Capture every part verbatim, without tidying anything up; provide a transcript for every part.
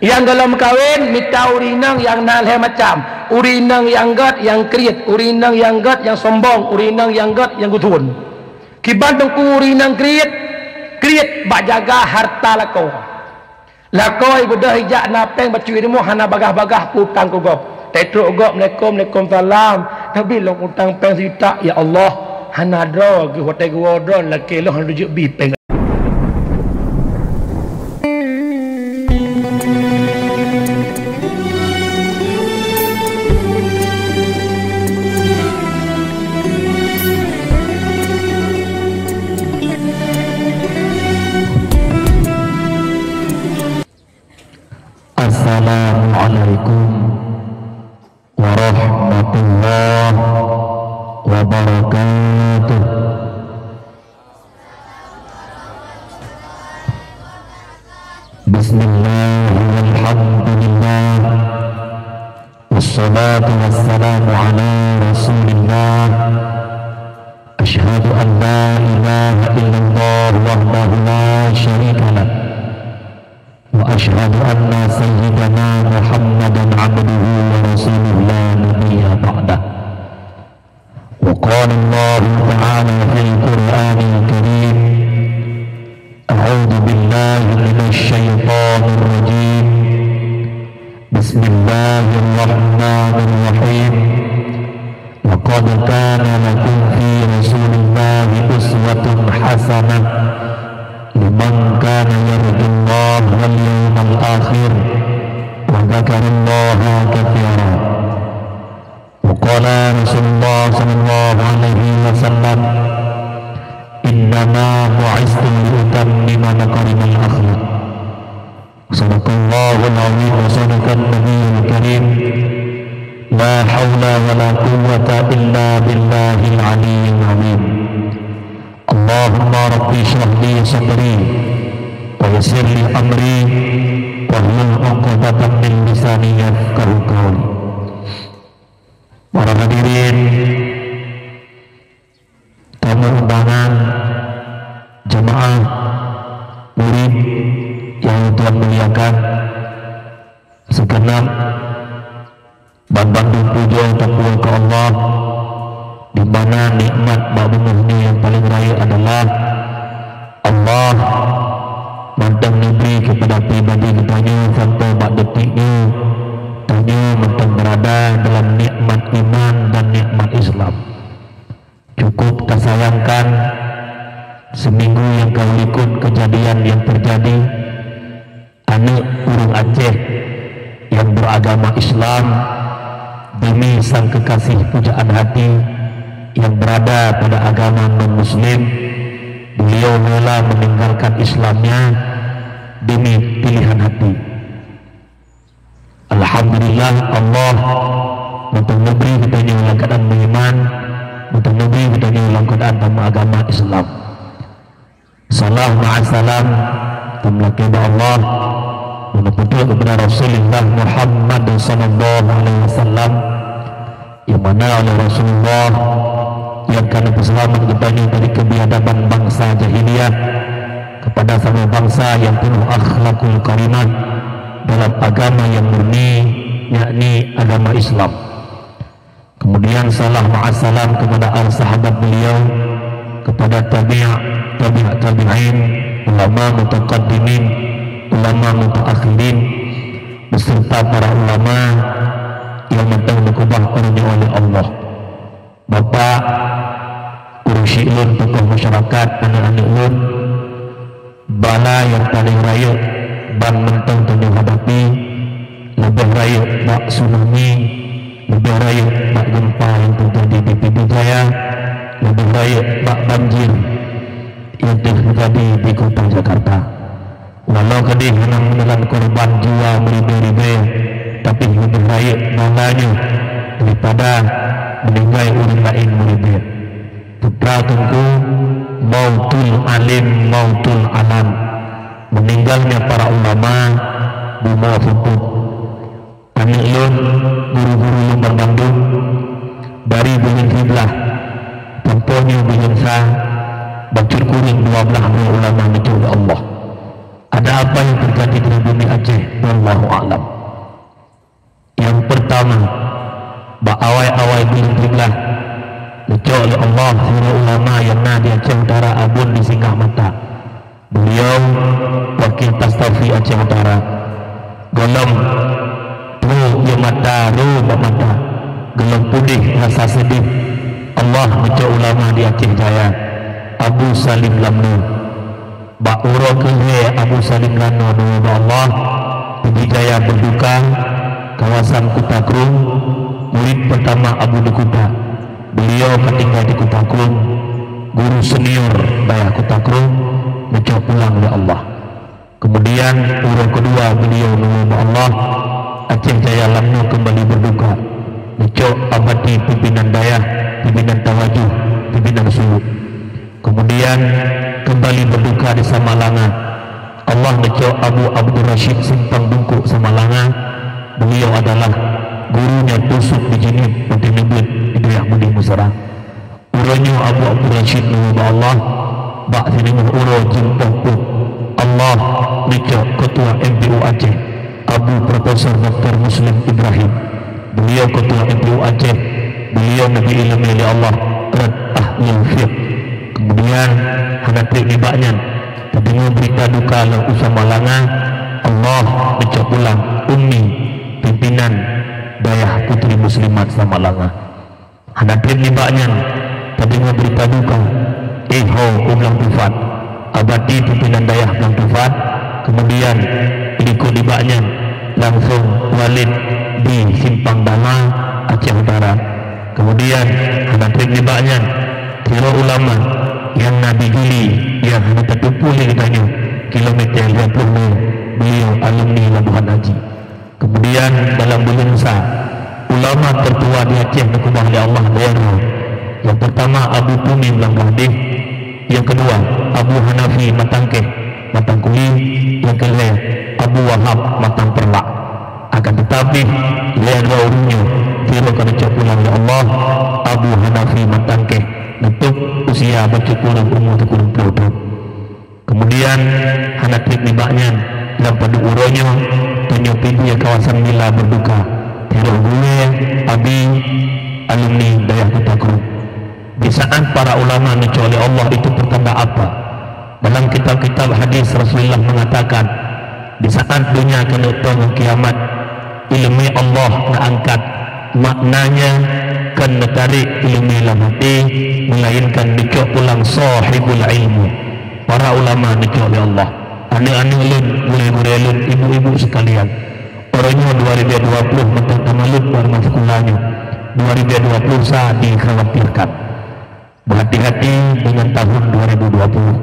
Nyang gohlom meukawen mita ureueng inong nyang na lhée macam, ureueng inong nyang gét nyang kriet, ureueng inong nyang gét nyang sombong, ureueng inong nyang gét nyang geuthon. Kiban teungku ureueng inong kriet, kriet bak jaga hareuta lakoe. Lakoe beudôh ijak na péng bacut rumoh hana bagaih-bagaih peue utang keu gob. Teutrok gob, "Assalamualaikum, waalaikumsalam. Neubi lôn utang péng sijuta, ya Allah, hana droe geuh watée geuwoe droe lakée lôn hana jeuet bi péng." Assalamualaikum warahmatullahi wabarakatuh. Bismillah, walhamdulillah, wassalatu wassalamu ala Rasulillah. Asyhadu an la ilaha illallah wahdahu la syarika lah. Wa asyhadu anna sayyidana Muhammadan abduhu wa rasuluh la nabiyya ba'dah. Wa qala Allahu ta'ala fil Qur'anil Karim, a'udzu billahi minasy syaithanir rajim. Bismillahirrahmanirrahim. Laqad kana lakum fi Rasulillahi uswatun hasanah liman kana yarjullaha wal yawmal akhir wa dzakarallaha katsira. Wa qala Rasulullah sallallahu alaihi wasallam, "Innama bu'istu liutammima makarimal akhlaq." Sadaqallahul azim wa sadaqan nabiyul karim. La haula wa la quwwata illa billahil aliyyil azim. Allahumma rabbi shrah li sadri wa yassir li amri wahlul 'uqdatam min lisani yafqahu qawli. Para hadirin, tamu undangan, jamaah, murid yang Tuhan muliakan, segenap banmandum puja tapuja keu Allah, di mana nikmat bak bumoe nyoe nyang paleng rayeuk adalah Allah mantong neubri keupada pribadi geutanyoe sampoe bak detik nyoe, tanyoe mantong beurada dalam nikmat iman dan nikmat Islam. Cukup tasayangkan, seminggu nyang ka likot keujadian nyang teujadi, aneuk ureueng Aceh nyang beuragama Islam, demi sang keukasih pujaan hati nyang beurada pada agama non-muslim, beliau rela meninggalkan Islamnya demi pilihan hati. Alhamdulillah, Allah mantong neubri geutanyoe lam keuadaan meuiman, mantong neubri geutanyoe lam keuadaan tameuagama Islam. Salam ma'assalam, tameulakée bak Allah, meuneupeuteuek keupada Rasulullah Muhammad sallallahu alaihi wasallam, nyang mana oleh Rasulullah nyang ka neupeuseulamat geutanyoe dari keubiadaban bansa jahiliyah keupada saboh bansa nyang peunoh akhlakul karimah dalam agama nyang murni, yakni agama Islam. Kemudian salam ma'assalam kepada al sahabat beliau, kepada tabi', tabi' tabi'in, ulama mutaqaddimin, ulama mutaakhirin, beserta para ulama nyang mantong geukeubah ureueng nyoe oleh Allah. Bapak, ureueng syik lôn, tokoh masyarakat, aneuk-aneuk lôn, bala nyang paleng rayeuk ban mantong tanyoe hadapi, leubeh rayeuk bak tsunami, leubeh rayeuk bak gempa nyang teujadi di Pidie Jaya, leubeh rayeuk bak banjir nyang teujadi di kota Jakarta. Walau keudeh hana meuneulan korban jiwa meuribée-ribée, tapi leubeh rayeuk bala nyoe daripada meuninggai ureueng laén meuribée. Peue teungku, mautul alim, mautul alam. Meuninggalnya para ulama, bumoe pupuk. Aneuk lôn, guru-guru lôn banmandum, dari buleuen siblaih sampoe nyoe buleuen sa, bacut kureueng dua blaih droe ulama neutôb lé Allah. Ada apa yang terjadi di bumi Aceh? Wallahu a'lam. Oleh Allah, sidroe ulama nyang na di Aceh Utara, Abon di Singgah Mata. Beliau wakil Tastafi Aceh Utara. Gohlom troh ié mata, rô bak mata. Gohlom pudeh rasa seudeh. Allah neucok ulama di Aceh Jaya, Abu Salim Lamno. Bak uroe keu lhèe Abu Salim Lamno neuwoe bak Allah, Pidie Jaya Berduka, kawasan Kuta Krueng, murid pertama Abu Dekuta. Beliau ka tinggai di Kuta Krueng, guru senior dayah Kuta Krueng, neucok pulang lé Allah. Kemudian, uroe keudua beliau neuwoe bak Allah, Aceh Jaya Lamno kembali berduka, neucok Abati pimpinan dayah, pimpinan tawajuh, pimpinan suluk. Kemudian, kembali berduka di Samalanga. Allah neucok Abu Abdul Rashid Simpang Bungkuk Samalanga. Beliau adalah gurunya Tusuk di Jeunieb, Pantai Neubeuet, di dayah Budi Meuseurang. Uroe nyoe Abu Abdul Rashid neuwoe bak Allah, bak sineungoh uroe jeuem poh peuet, Allah neucok Ketua M P U Aceh, Abu Profesor Doktor Muslim Ibrahim. Beliau Ketua M P U Aceh, beliau neubri iéleumé lé Allah rot ahlul fiqh. Kemudian, hana trép nibak nyan, tadeungoe beurita duka lam u Samalanga, Allah neucok pulang Ummi, pimpinan dayah putri muslimat Samalanga. Hana trép nibak nyan, tadeungoe beurita duka, éh ho u Blang Tufat, Abati pimpinan dayah Blang Tufat, kemudian likot nibak nyan langsong Walid di Simpang Dama, Aceh Utara. Kemudian, hana trép nibak nyan, sidroe ulama nyang na di Gili nyang hana tateupeue lé geutanyoe, kilometer lhèe ploh lhèe, beliau alumni Labuhan Haji. Kemudian dalam buleuen sa, ulama tertua di Aceh neukeubah lé Allah dua droe. Nyang pertama Abu Tumim lam Gahdeh, nyang keudua Abu Hanafi Matangkeh, Matangkuli, nyang keulhèe Abu Wahab Matang Peurlak. Akan tetapi, lhèe droe ureueng nyoe sidroe ka neucok pulang lé Allah, Abu Hanafi Matangkeh, neutôb usia bacut kureueng umu sikureueng ploh thon. Kemudian, hana trép nibak nyan, lam padub uroe nyoe, tanyoe Pidie kawasan Mila berduka, sidroe gurèe, abi, alumni dayah Kuta Krueng. Di saat para ulama neucok lé Allah itu pertanda apa? Dalam kitab-kitab hadis Rasulullah mengatakan, di saat dunia keuneuk teungoh kiamat, ileumé Allah neuangkat, maknanya kon neutarek ileumé lam até, meulainkan neucok pulang sahibul ilmu. Para ulama neucok lé Allah. Aneuk-aneuk lôn, gurèe-gurèe lôn, ibu-ibu sekalian, uroe nyoe dua ribu dua puluh mantong tamalot bak rumoh sikula nyoe. Dua ribu dua puluh sa dikhawatirkan. Berhati-hati dengan tahun dua ribu dua puluh.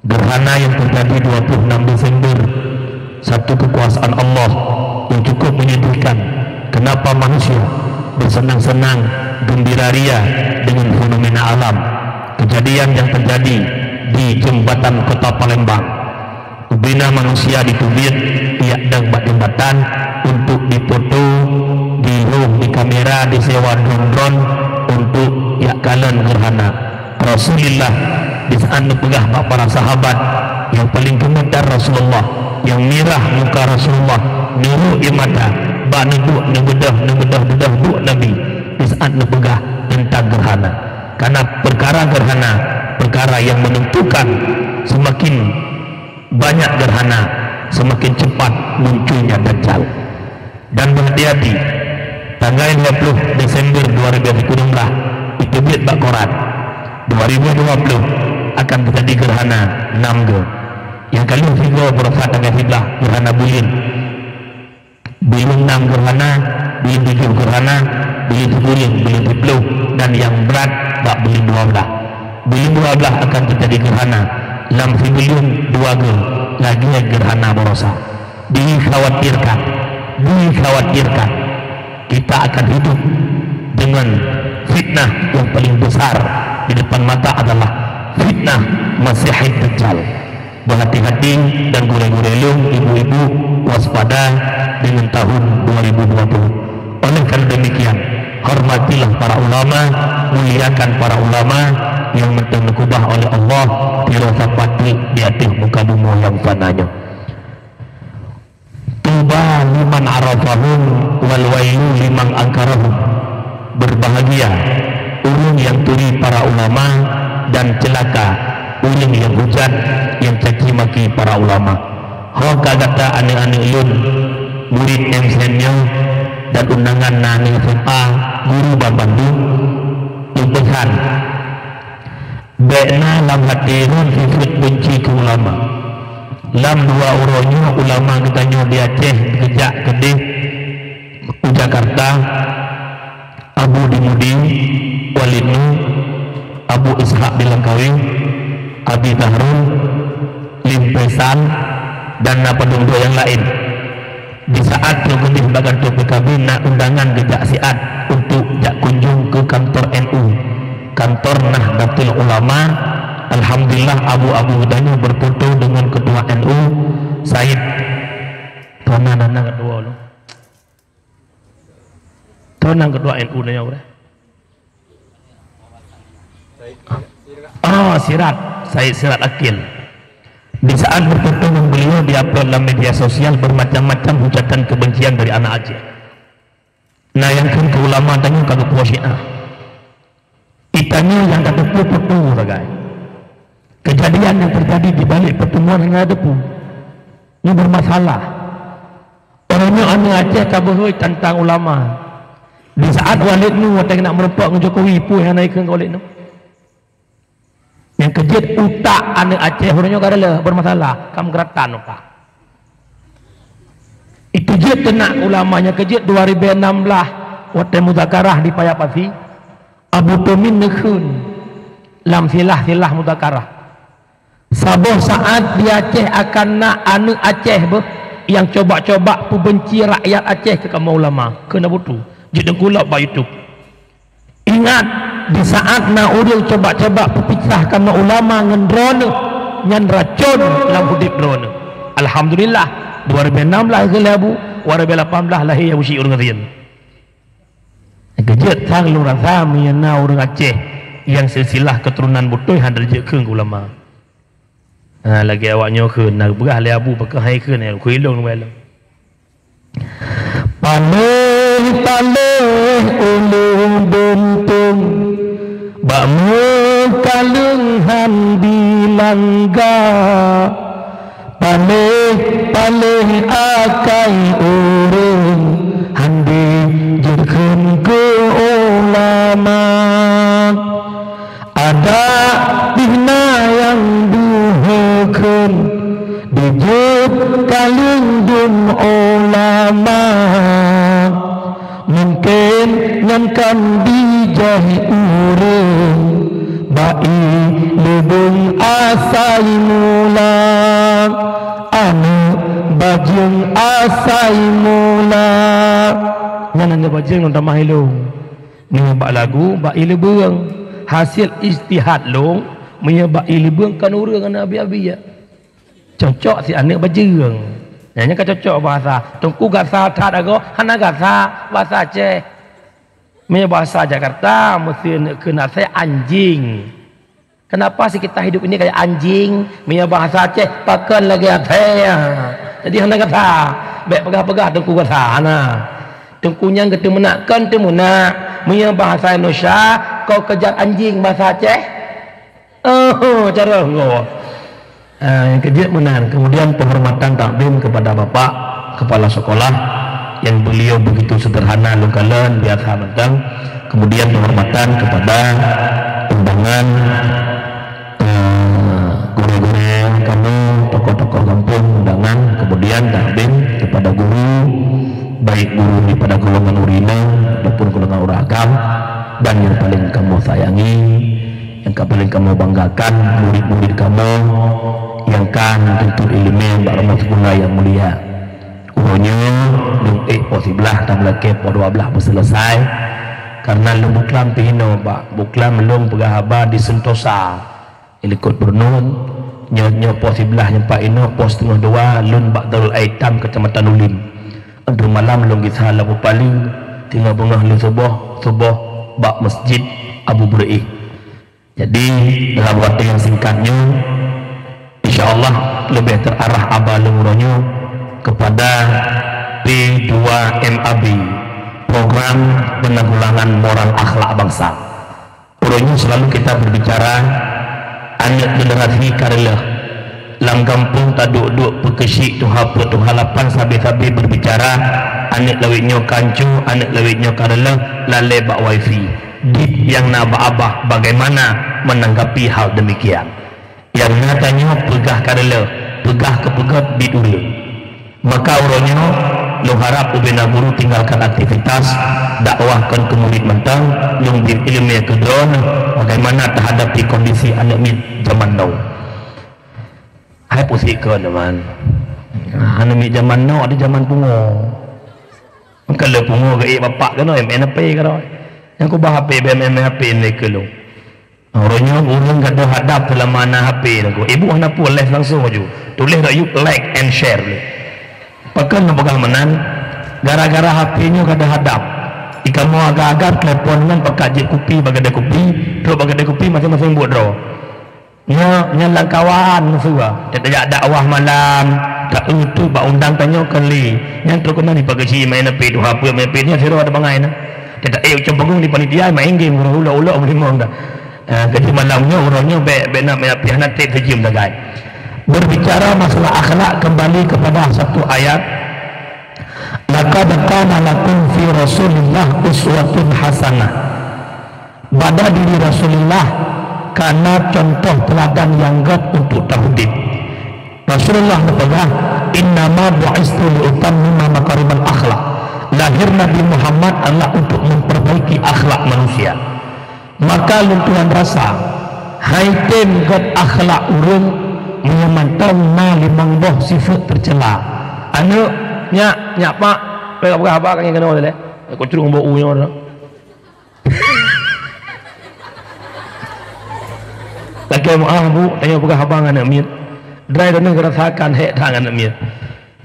Gerhana yang terjadi dua puluh enam Desember, satu kekuasaan Allah yang cukup menyedihkan. Kenapa manusia bersenang-senang, gembira ria dengan fenomena alam? Kejadian yang terjadi di Jembatan Kota Palembang. Ubena manusia diteubiet jak dong bak jembatan untuk difoto, dilôh di kamera, disewa drone-drone untuk jak kalon gerhana. Rasulullah di saat neupeugah bak para sahabat, nyang paleng geumetar Rasulullah, nyang mirah muka Rasulullah, neurôk ie mata, bak neuduek neubeudôh, neubeudôh-beudôh duek Nabi di saat neupeugah teuntang gerhana. Karena perkara gerhana, perkara yang menentukan semakin banyak gerhana, semakin cepat munculnya Dajjal. Dan berhati-hati, tanggai dua puluh Desember dua ribu dua puluh itu bit bak koran, dua ribu dua puluh akan terjadi gerhana enam go. Nyang ka lheueh sigoe beurasa tanggai siblaih, gerhana buleuen. Buleuen enam gerhana, buleuen tujoh gerhana, buleuen sikureueng, buleuen siplôh, dan nyang brat bak buleuen dua blah. Buleuen dua blah akan terjadi gerhana, lam sibuleuen dua go lagèe gerhana baroesa. Dikhawatirkan, dikhawatirkan kita akan hidup dengan fitnah yang paling besar di depan mata adalah fitnah Masihid Dajjal. Berhati-hati dan gurèe-gurèe lôn, ibu-ibu, waspada dengan tahun dua ribu dua puluh. Oleh karena demikian, hormatilah para ulama, muliakan para ulama nyang mantong neukeubah oleh Allah, sidroe sapat di ateueh muka bumoe nyang fana nyoe. Tuba liman arafahum wal wailu liman angkarahum. Berbahagia ureueng nyang turi para ulama dan ceulaka ureuëng nyang hujat, nyang caci maki para ulama. Ho ka gata aneuëk-aneuëk lôn, murit M S N nyoe dan undangan na ngon S M A, guru banmandum, lôn peusan, bék na lam até lôn sifeuet beunci keu ulama. Lam dua uroe nyoe ulama geutanyoe di Aceh geujak keudeh u Jakarta, Abu Dimudi, Walid Nu, Abu Ishak di Langkawi, Abi Tahrul, Lim Faisal, dan na padum dua nyang laén. Di saat nyoe keudeh bak kantor P K B na undangan geujak siat untuk jak kunjung keu kantor N U, kantor Nahdlatul Ulama. Alhamdulillah, abu-abu geutanyoe berfoto dengan ketua N U, Said. Tuan na, na ketua lu. Tuan na ketua N U nyoe, Ah, Sirat, Said Sirat Akil. Di saat bertemu dengan beliau, diupload dalam media sosial bermacam-macam hujatan kebencian dari anak Aceh. Nah, nyang kheun keu ulama tanyoe ka geupuwoe Syiah. Itanyoe nyang ka teupeue peue sagai. Kejadian yang terjadi di balik pertemuan hana teupeue. Nyoe bermasalah. Uroe nyoe aneuëk Aceh ka beuhôi tantang ulama. Di saat Walid Nu watée nak meurumpok ngon Jokowi, peue hana ikheun keu Walid Nu? Nyang keujeuet utak aneuëk Aceh uroe nyoe ka reuloh bermasalah, ka meugeuratan utak. Itu jeuet keunak ulama nyang keujeuet dua ribu enam belas watée muzakarah di Paya Pasi, Abu Tumin neukheun lam silah-silah muzakarah. Saboh saát di Aceh akan na aneuëk Aceh beuh nyang coba-coba peubeunci rakyat Aceh keu kamoe ulama. Kheun Abu Tu, jeuet deungoe lom bak YouTube. Ingat, di saát na ureuëng coba-coba peupisah kamoe ulama ngon droeneueh, nyan racon lam udeb droeneueh. Alhamdulillah, dua ribu enam belas geulheueh Abu, dua ribu lapan belas lahé Abu Syiek ureuëng gasien. Keujeuet sang lôn rasa meunyoe na ureuëng Aceh nyang silsilah keuturonan beutôi hana jeuet kheun keu ulama. Ha, lagée awak nyoe kheun, na geupeugah lé Abu pakon hai kheun, keu ilong nyoe lom. Paléh-paléh ulôn beuntông bak meukaleueng han dilangga. Paléh-paléh akai ureuëng han dijeuet kheun keu ulama. Adak dihna nyang deuhe kheun dijeuet kaleueng dum ulama. Mungken nyan kan dijai ureuëng bak ié leubeueng asai mula, aneuëk bajeueng asai mula. Nyan aneuëk bajeueng ngon tamah ilong. Meunyoe bak lagu, bak ié leubeueng. Hasil ijtihad lôn, meunyoe bak ié leubeueng kan ureuëng aneuëk abi-abi ya. Cocok si aneuëk bajeueng. Nyan ka cocok bahasa. Teungku gasa that agoe, hana gasa bahasa Aceh. Meunyoe bahasa Jakarta, meusti aneuëk kheun asai anjing. Kenapa sih kita hidup ini kayak anjing? Meunyoe bahasa Aceh, pakon lagée asai. Jadi hana gasa. Bék peugah-peugah teungku gasa, hana. Teungku nyan geuteumeunak kon teumeunak. Meunyoe bahasa Indonesia, kau kejar anjing bahasa Aceh. Oh, cara ngoh. Ah, nyang keujeuet meunan. Kemudian penghormatan takzim kepada Bapak Kepala Sekolah yang beliau begitu sederhana lôn kalon biasa mantong. Kemudian penghormatan kepada undangan, eh, guru-guru kamoe, tokoh-tokoh gampông undangan, kemudian takzim kepada guru, baik guru daripada golongan ureuëng inong ataupun golongan ureuëng agam, dan yang paling kamoe sayangi, nyang ka paléng kamoe banggakan, murit-murit kamoe nyang ka meutuntut iéleumé bak rumoh sikula nyang mulia. Uroe nyoe lôn ék poh siblaih, tameulakée poh dua blaih beuseuleusai, kareuna lôn buklam pih inoe bak buklam lôn peugah haba di Sentosa, di likot Beureunuen. Nyoe, nyoe poh siblaih nyoe pat inoe poh siteungoh dua lôn bak Darul Aitam Keucamatan Ulim. Enteuk malam lôn gisa lam peue paleue, teungoh beungoh lheueh suboh, suboh bak Masjid Abu Beureu'éh. Jadi, dalam waktu yang singkat nyoe, insya Allah leubeh terarah haba lôn uroe nyoe kepada P dua M A B, Program Penanggulangan Moral Akhlak Bangsa. Uroe nyoe selalu kita berbicara, aneuk generasi ka reuloh. Lam gampông taduek-duek peukeusiek tuha peuet tuha lapan sabe-sabe berbicara, aneuk lawét nyoe ka anco, aneuk lawét nyoe ka reuloh, lalée bak wifi. Dit nyang na bak abah bagaimana menanggapi hal demikian? Nyang na tanyoe peugah ka reuloh, peugah keupeugét bit ureuëng. Maka uroe nyoe, lôn harab ubena guru tinggalkan aktivitas dakwah kon keu murit mantong, lôn bri iéleumé keu droeneuh bagaimana tahadapi kondisi aneuk miet jaman now. Hai pusik kon, teuma. Aneuk miet jaman now ada jaman pungo. Kalau pungo geuék bapak keunoe, M N P keunoe. Nyang kubah H P, B M M H P ni keu lôn. Uroe nyoe ureuëng gadoh hadab seulama na H P lagoe. Ibu hana peue les langsung aju. Tuléh dak yuk like and share lé. Pakon neupeugah meunan? Gara-gara H P nyoe gadoh hadab. Ikamoe agam-agam telepon nyan pakat jeuet kupi bak keudai kupi, trok bak keudai kupi maséng-maséng buet droe. Nyoe nyan lam kawan meusuwa. Tajak dakwah malam, ta-eu tu bak undang tanyoe keu lé. Nyan trok keunan dipageusi main H P tu, H P main H P nyan sidroe ada bangai na. Teuka ék ucong peugong di panitia main game, ulok-ulok meulimong dah. Ah, jadi malam nyoe, uroe nyoe bèk, bèk na meuapi hana trép sijeuem sagai. Berbicara masalah akhlak, kembali kepada satu ayat, "Laqad kana lakum fi Rasulillah uswatun hasanah." Pada diri Rasulullah kana contoh teuladan nyang gèt untuk taudép. Rasulullah geupeugah, "Innama bu'istu liutammima makarimal akhlak." Lahé Nabi Muhammad adalah untuk memperbaiki akhlak manusia. Maka lôn tuan rasa, hai tem gèt akhlak ureuëng meunyoe mantong na limong boh sifeuet teucela. Aneuk, nyak, nyak pak, peugah haba ka ngieng keunoe lé. Ku curong bak u nyoe. Lakèe meu'ah, Bu, tanyoe peugah haba ngon aneuk miet. Droe droeneuh geurasakan hék that ngon aneuk miet.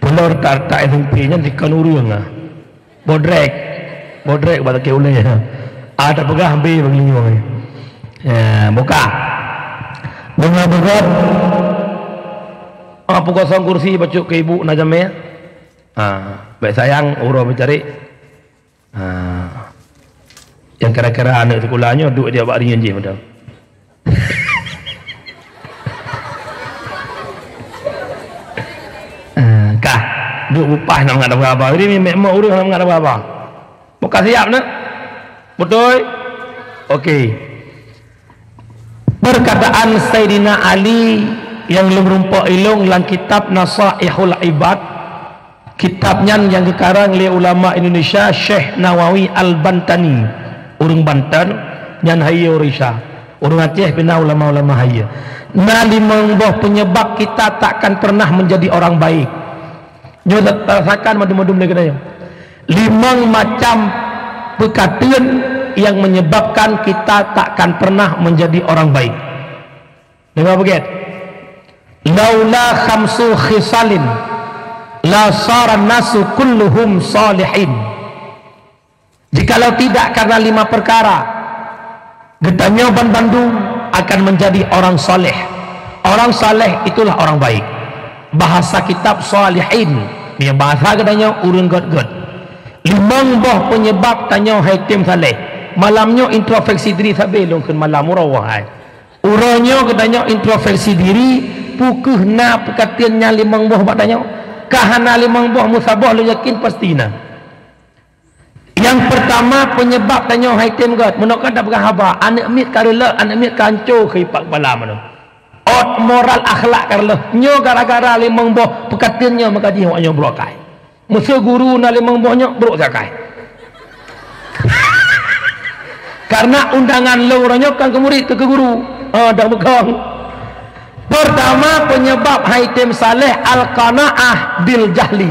Peulor that-that S M P nyan dikon ureuëng ah. Bodrek. Bodrek bak lakèe ulèe. Ah, tapeugah B bak linyoe. Ya, buka. Deungon beugöt. Ah, peukosong kursi bacut keu ibu na jamèe. Ah, bèk sayang uroe meucari. Ha. Nyang kira-kira aneuk sikula nyoe duek di bak rinyeun jih mantong. Ha, kah. Duek bupah nak mangat haba-haba. Jadi ni mek mok ureueng nak mangat haba-haba. Buka siap nak? Beutôi? Okey. Perkataan Saidina Ali nyang lôn rumpok ilong lam kitab Nasaihul Ibad, kitab nyan nyang geukarang lé ulama Indonesia Syekh Nawawi Al-Bantani, ureueng Banten, nyan hayeue ureueng Indonesia. Ureueng Aceh pih na ulama-ulama hayeue. Na limong boh penyebab kita takkan pernah menjadi orang baik. Nyoe ta-, tarasakan mandum-mandum lé geutanyoe. Limong macam peukateuen nyang menyebabkan kita takkan pernah menjadi orang baik. Deungoe beugét. "Laula khamsu khisalin la saran nasu kulluhum salihin." Jikalau tidak karena lima perkara, geutanyoe banmandum akan menjadi orang saleh. Orang saleh itulah orang baik. Bahasa kitab salihin, meunyoe bahasa geutanyoe ureueng gét-gét. Limong boh penyebab tanyoe hai tem saleh. Malam nyoe introspeksi diri sabe lôn kheun malam uroe hai. Uroe nyoe geutanyoe introspeksi diri, peu kheueh na peukateuen nyang limong boh bak tanyoe. Ka hana limong boh, meusaboh lôn yakin pasti na. Nyang peurtama penyebab tanyoe hai tem gét, meunoe ka tapeugah haba, aneuk miet ka reuloh, aneuk miet ka hanco keu ipak kepala meunoe. Ôt moral akhlak ka reuloh. Nyoe gara-gara limong boh peukateuen nyoe maka jih awak nyoe brôk akai. Meuseu guru na limong boh nyoe brôk sakai. Karena undangan lôn uroe nyoe kon keu murit, keu guru. Ha, dan meukong. Peurtama penyebab hai tem saleh al-qanaah bil jahli.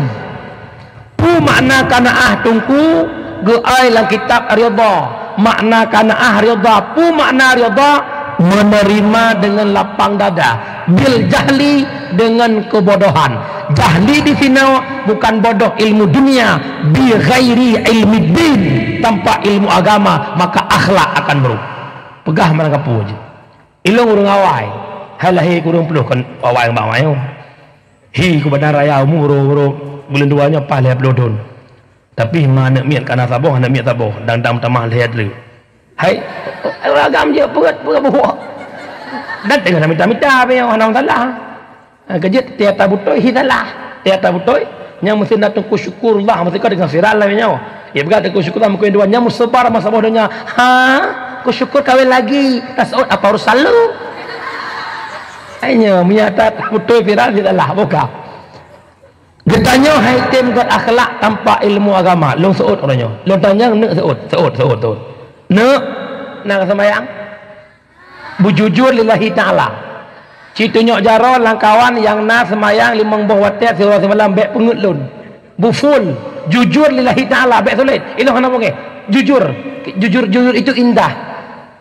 Peue makna qanaah teungku? Geuai lam kitab Ridha. Makna qanaah ridha. Peue makna ridha? Menerima dengan lapang dada. Bil jahli, dengan kebodohan. Jahli di sinoe bukan bodoh ilmu dunia, bi ghairi ilmi din, tanpa ilmu agama, maka akhlak akan buruk. Peugah meunan kapeue jih. Ilôn ureueng awai. Hai lahé kureueng ploh kon awai bak awai nyoe. Hi keu Bandaraya umu uroe-uroe buleuen dua nyoe paih lhèe ploh thon. Tapi ma aneuk miet ka na saboh, aneuk miet saboh, dang-dang meutamah lhèe treuk. Hai, ureueng agam jeuet peuet, peuet buok. Dan teungoh mita-mita, apa nyang hana masalah. Ha, keujeuet tiata beutôi hi salah. Tiata beutôi, nyang meusti na teungku syukur Allah, meusti ka deungon viral lah nyoe. Ya, peugah teungku syukur Allah, mungkin dua nyang meusebar masa boh donya. Ha, ku syukur kawin lagi. Tasawuf apa urusan lu? Hai nyoe, meunyo tiata beutôi viral, hi salah, buka. Geutanyoe hai tem got akhlak tanpa ilmu agama. Lôn seuôt uroe nyoe. Lôn tanyong neuk seuôt, seuôt, seuôt, seuôt. Neuk, na seumayang? Beujujur lillahi ta'ala. Ci tunyok jaroe lam kawan nyang na seumayang limong boh watée siuroe simalam bék peungeuet lôn. Buful, jujur lillahi ta'ala, bék sulet. Ilôn hana beungéh. Jujur, jujur, jujur itu indah.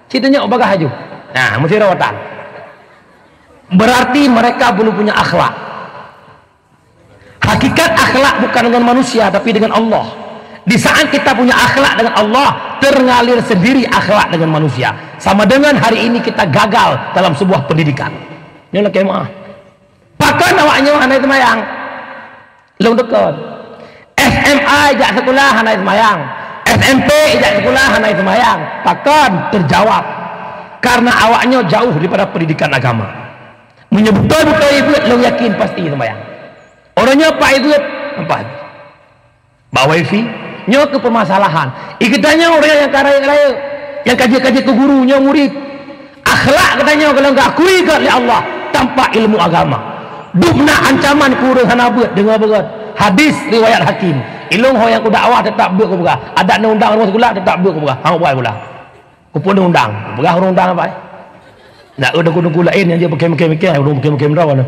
Ci tunyok bagah aju. Nah, meusidroe watée. Berarti mereka belum punya akhlak. Hakikat akhlak bukan dengan manusia, tapi dengan Allah. Di saat kita punya akhlak dengan Allah, terngalir sendiri akhlak dengan manusia. Sama dengan hari ini kita gagal dalam sebuah pendidikan. Nyoe lakée meuah. Pakon awak nyoe hana seumayang? Lôn deukon. S M A jak sekolah hana seumayang. S M P jak sekolah hana seumayang. Pakon? Terjawab. Karena awak nyoe jauh daripada pendidikan agama. Meunyoe beutôi-beutôi ibuet, lôn yakin pasti seumayang. Orang nyoe pak ibuet, nampak. Bak wifi, nyoe keu permasalahan. Ikeutanyoe orang nyang ka rayeuk-rayeuk, nyang ka jeuet-ka jeuet keu guru, nyoe murid. Akhlak geutanyoe golom geukui gét lé Allah tanpa ilmu agama. Dubna ancaman keu ureueng hana beuet, deungoe beugét. Hadis riwayat Hakim. Ilôn ho nyang kudakwah teutap beuet kupeugah. Adak neuundang rumoh sikula teutap beuet kupeugah. Hana buai pula. Kupeue undang, peugah ureueng undang apa, eh? Nak eu deungon-deungon laén nyang jeuet peukem-peukem, ureueng peukem-peukem droe nyoe.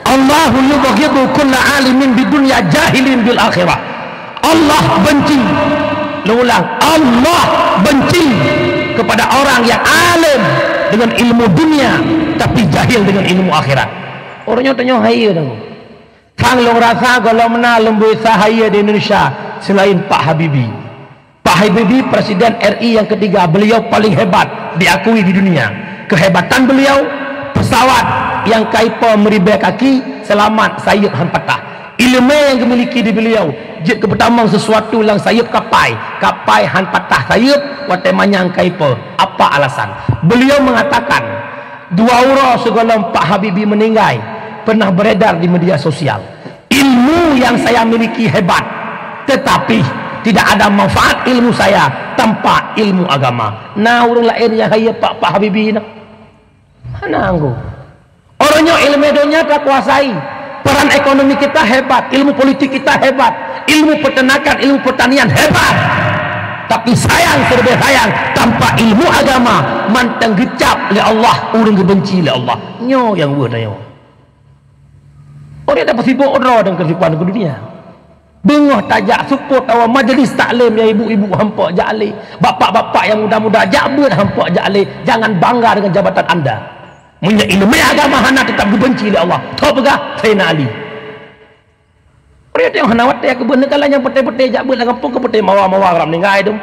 Allahu yubghidu kulla alimin bidunya jahilin bil akhirah. Allah benci, lôn ulang, Allah benci kepada orang yang alim dengan ilmu dunia tapi jahil dengan ilmu akhirat. Orang nyoe tanyoe hai deungon. Sang lôn rasa gohlom na lôn beuisa hayeue di Indonesia selain Pak Habibie. Pak Habibie, Presiden R I yang ketiga, beliau paling hebat, diakui di dunia. Kehebatan beliau, pesawat nyang ka ipo meuribée kaki, selamat, sayeup han patah. Ileumé nyang geumiliki di beliau, jeuet keu peutamong sesuatu lam sayeup kapai, kapai han patah sayeup, watée manyang ka ipo. Apa alasan? Beliau mengatakan, dua uroe sigohlom Pak Habibie meninggai, pernah beredar di media sosial. Ilmu yang saya miliki hebat, tetapi tidak ada manfaat ilmu saya tanpa ilmu agama. Na ureueng laén nyang hayeue Pak, Pak Habibie na? Hana anggô. Orang nyoe ilmu dunia tak kuasai. Peran ekonomi kita hebat, ilmu politik kita hebat, ilmu peternakan, ilmu pertanian hebat. Tapi sayang, serba sayang, tanpa ilmu agama, mantong geucap lé Allah, ureueng geubenci lé Allah. Nyoe nyang weueh tanyoe. Orang tak bersibuk droe dan kesibukan ke dunia. Beungoh tajak seupôt awak majlis taklim nyang ibu-ibu hampa jak lé, bapak-bapak nyang muda-muda jak beuet hampa jak lé. Jangan bangga dengan jabatan anda. Meunyoe ileumé agama hana, tetap geubenci lé Allah. Tho peugah Saidina Ali. Orang tengok hana watée keu beuet, neukala nyang peuté-peuté jak beuet lam gampông, keu peuté mawa-mawa ram ninggai tu.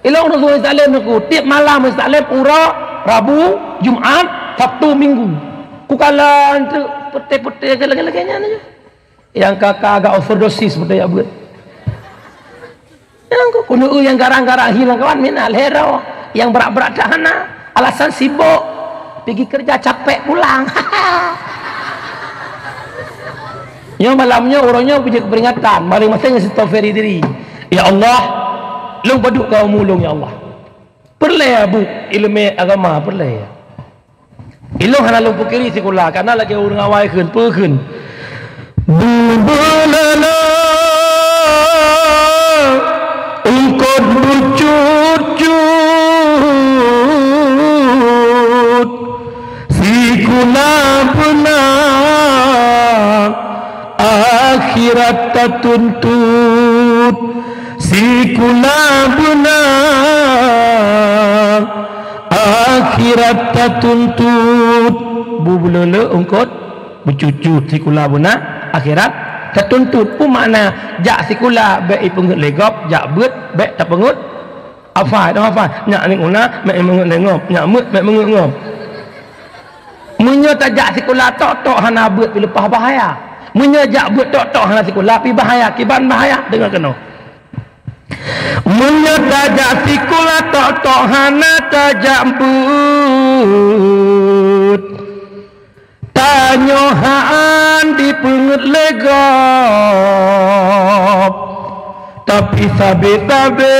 Ilong Rasul Salim aku, tiep malam Salim uroe, Rabu, Jumat, Sabtu, Minggu. Kukala tu peuté-peuté lagée-lagée nyan aja. Nyang ka-ka agak overdosis beutôi jak beuet. Nyang ku keuneuk nyang garang-garang hilang kawan mina lhero, nyang berat-berat tak hana, alasan sibuk, pigi kerja capek pulang. Nyoe malam nyoe uroe nyoe beujeuet peringatan, maréng-maréng astaghfiri diri. Ya Allah, lôn padub keu umu lôn ya Allah. Peureulée bu ileumé agama peureulée. Ilong hana lôn pukiri sikula, kana lagée ureuëng awai kheun, peue kheun. Beubeulala ungkot bucut-cut, sikula beuna akhirat tatuntut. Sikula beuna akhirat tatuntut. Bu beuleuleuk ungkot bucut-cut, sikula beuna akhirat tatuntut. Peue makna jak sikula bék ipeungeuet lé gob, jak beuet bék tapeungeuet. Hafai, dah hafai. Nyak ni guna, mek meungeut lé gob. Nyak meuet, mek meungeut gob. Meunyoe tajak sikula tok-tok hana beuet pi leupah bahaya. Meunyoe jak beuet tok-tok hana sikula pi bahaya, kiban bahaya, deungoe keunoe. Meunyoe tajak sikula tok-tok hana tajak beuet, tanyoe han dipeungeut lé gob, tapi sabe-sabe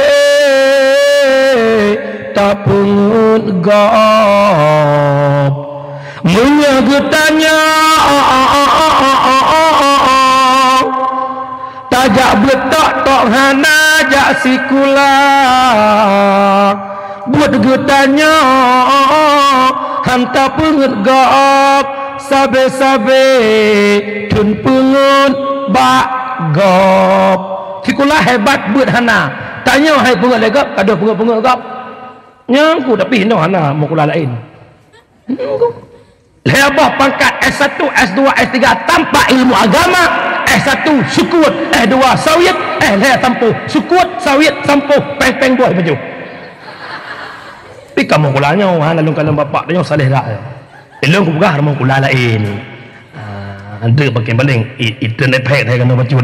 tapeungeut gob. Meunyoe geutanyoe tajak beuet tok-tok hana jak sikula, buet geutanyoe han tapeungeut gob, sabe-sabe theun peungeut bak gob. Sikula hebat beuet hana, tanyoe hai peungeut lé gob, ka deuh peungeut-peungeut gob. Nyang ku tapi hinoe hana mukula laén. Lhèe boh pangkat S satu, S dua, S tiga tanpa ilmu agama, S satu sukut, S dua sawit, S lhèe sampôh sukut, sawit sampôh, péng-péng boh pajoh. Tapi kamoe kula nyoe, ha, lalu kalon bapak nyoe saleh dak. Ilôn kupeugah rumoh kula laén. Ah, ada pakai paling i-, item epek saya kena bacut.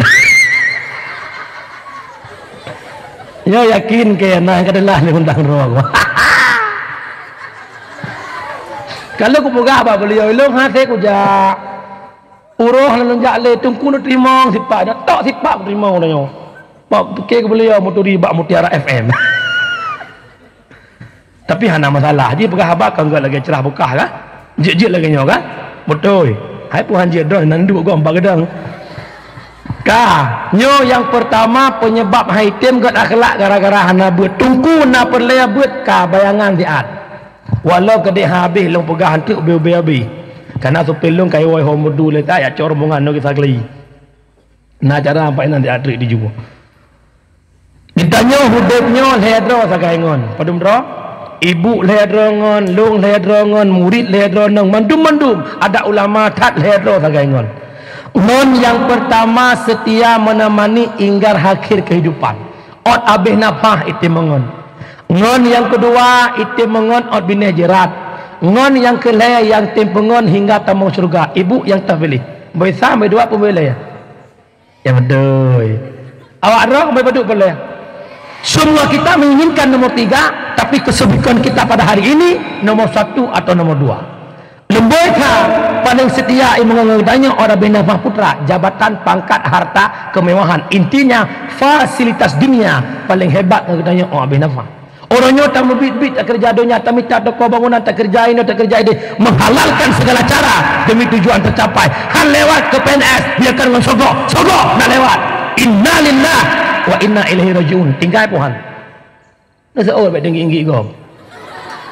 Nyoe yakin ke na ka adalah ni undang roh. Kalau kupeugah bak beliau, ilôn hase kujak. Uroh lalu jak lé teungku neuteurimong sipak, dak tok sipak kuteurima uroh nyoe. Bak pike beliau muturi bak Mutiara F M. Tapi hana masalah, ji peugah haba kan geuh lagèe cerah bukah kan? Jeuet-jeuet lagèe nyoe kan? Beutôi. Hai Tuhan jeuet droe nan duek gom bak geudong. Ka, nyoe nyang peurtama peunyeubab hai tem gét akhlak gara-gara hana beuet. Teungku na peureulèe beuet ka bayangan siat. Walau keudeh habéh lôn peugah anteuk ubé-ubé habéh. Kana supé lôn kayue ho meudu lé ta ya cor rombongan nyoe kisah kali. Na cara ampai nan diatrik di jubah. Geutanyoe udép nyoe lhèe droe sagai ngon. Padum droe? Ibu lhèe droe ngon, lôn lhèe droe ngon, murit lhèe droe ngon, mandum-mandum adak ulama that lhèe droe sagai ngon. Ngon nyang peurtama seutia meuneumani inggar akhé keuhidupan. Ôt abéh nafah item meungon. Ngon nyang keudua item meungon ôt binéh jeurat. Ngon nyang keulhèe nyang tem peungon hingga tamong syeuruga. Ibu nyang teupiléh. Boh sa, boh dua, peue boh lhèe? Ya beutôi. Awak droe keumbali padub peuleh. Semua kita menginginkan nomor tiga, tapi kesibukan kita pada hari ini nomor satu atau nomor dua. Leumboi that, paling seutia imeungon geutanyoe ora bina putra, jabatan, pangkat, harta, kemewahan. Intinya, fasilitas dunia paling hebat ngon geutanyoe ora bina. Uroe nyoe tameubiet-biet takeureuja donya, tamita toko bangunan, takeureuja inoe, takeureuja idéh, menghalalkan segala cara demi tujuan tercapai. Han lewat ke P N S, biarkan ngon sogok, sogok nak lewat. Innalillah wa inna ilaihi rajiun. Tinggai Tuhan. Neuseuôt bèk tinggi-tinggi gob.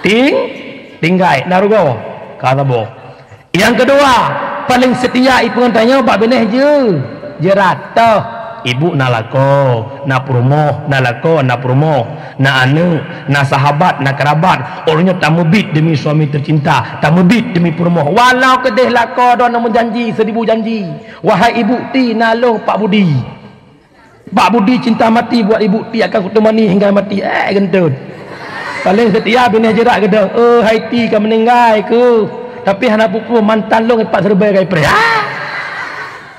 Ting, tinggai, na rugoe. Ka saboh. Nyang keudua, paling seutia ipeungon tanyoe bak binéh jeuet. Jeurat toh. Ibu na lakoe, na peurumoh, na lakoe, na peurumoh, na aneuk, na sahabat, na kerabat. Uroe nyoe tameubiet demi suami tercinta, tameubiet demi peurumoh. Walau keudeh lakoe droe na meujanji seribu janji. Wahai ibu ti, na lôn Pak Budi. Pak Budi cinta mati buat ibu ti akan kutemani hingga mati. Eh, gentut. Paling seutia binéh jeurat geudong. Oh, hai ti ka meuninggai keuh. Tapi hana peue-peue mantan lôn pat seureubai gai preh. Ah!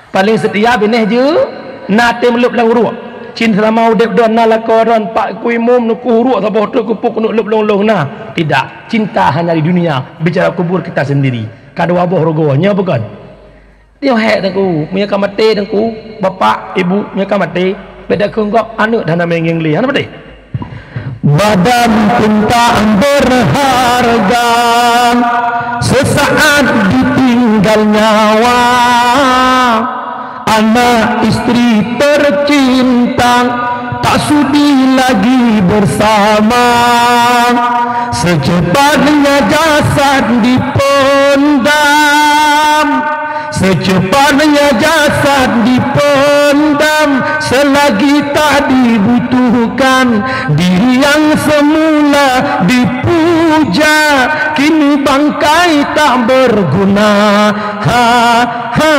Paling seutia binéh jeuet, na tem lôb lam uruek. Cin seulama udép droe na lakoe droe, pak ku imum neuku uruek saboh teuk kupuek keuneuk lôb lôn-lôn na. Tidak, cinta hanya di dunia, bicara kubur kita sendiri. Ka dua boh rugoe, nyoe bukon? Nyoe hék teungku, meunyoe ka maté teungku, bapak, ibu, meunyoe ka maté, beda kheun gob aneuk dah na mengeng lé, hana maté. Badan pun tak berharga, sesaat ditinggal nyawa. Anak istri tercinta tak sudi lagi bersama. Secepatnya jasad dipendam. Secepatnya jasad dipendam, selagi tak dibutuhkan, diri yang semula dipuja, kini bangkai tak berguna. Ha, ha,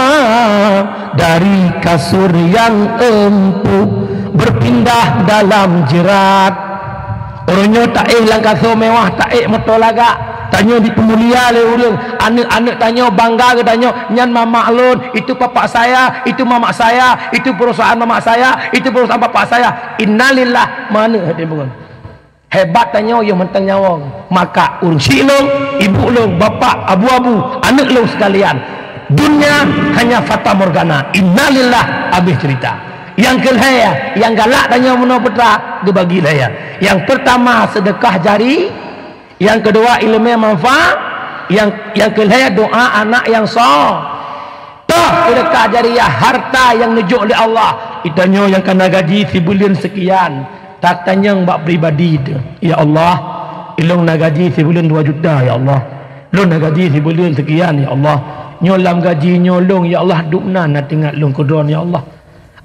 dari kasur yang empuk, berpindah dalam jerat. Uroe nyoe taéh lam kasô mewah, taéh moto lagak. Tanyoe dipeumulia lé ureuëng, aneuëk-aneuëk tanyoe bangga keu tanyoe, "Nyan mamak lôn, itu papak saya, itu mamak saya, itu perusahaan mamak saya, itu perusahaan papak saya." Innalillah, maneuh hati bangon. Hebat tanyoe yoh mantong nyawöng. Maka ureuëng syiek lôn, ibu lôn, bapak, abu-abu, aneuëk lôn sekalian, dunia hanya fata morgana. Innalillah, habis cerita. Nyang keu lhée, nyang galak tanyoe meunoe putra, geubagi lhée. Nyang pertama, sedekah jari. Nyang keudua, iéleumé manfaat. Nyang, nyang keu lhée, doa anak nyang so. Toh, sedekah jariah, harta nyang neujok lé Allah. Geutanyoe nyang ka na gaji sibuleuen seukian, tatanyong bak pribadi teuh, "Ya Allah, ilôn na gaji sibuleuen dua juta, ya Allah. Lôn na gaji sibuleuen seukian, ya Allah. Nyoe lam gaji nyoe lôn, ya Allah, dubna na teuingat lôn keu droe, ya Allah."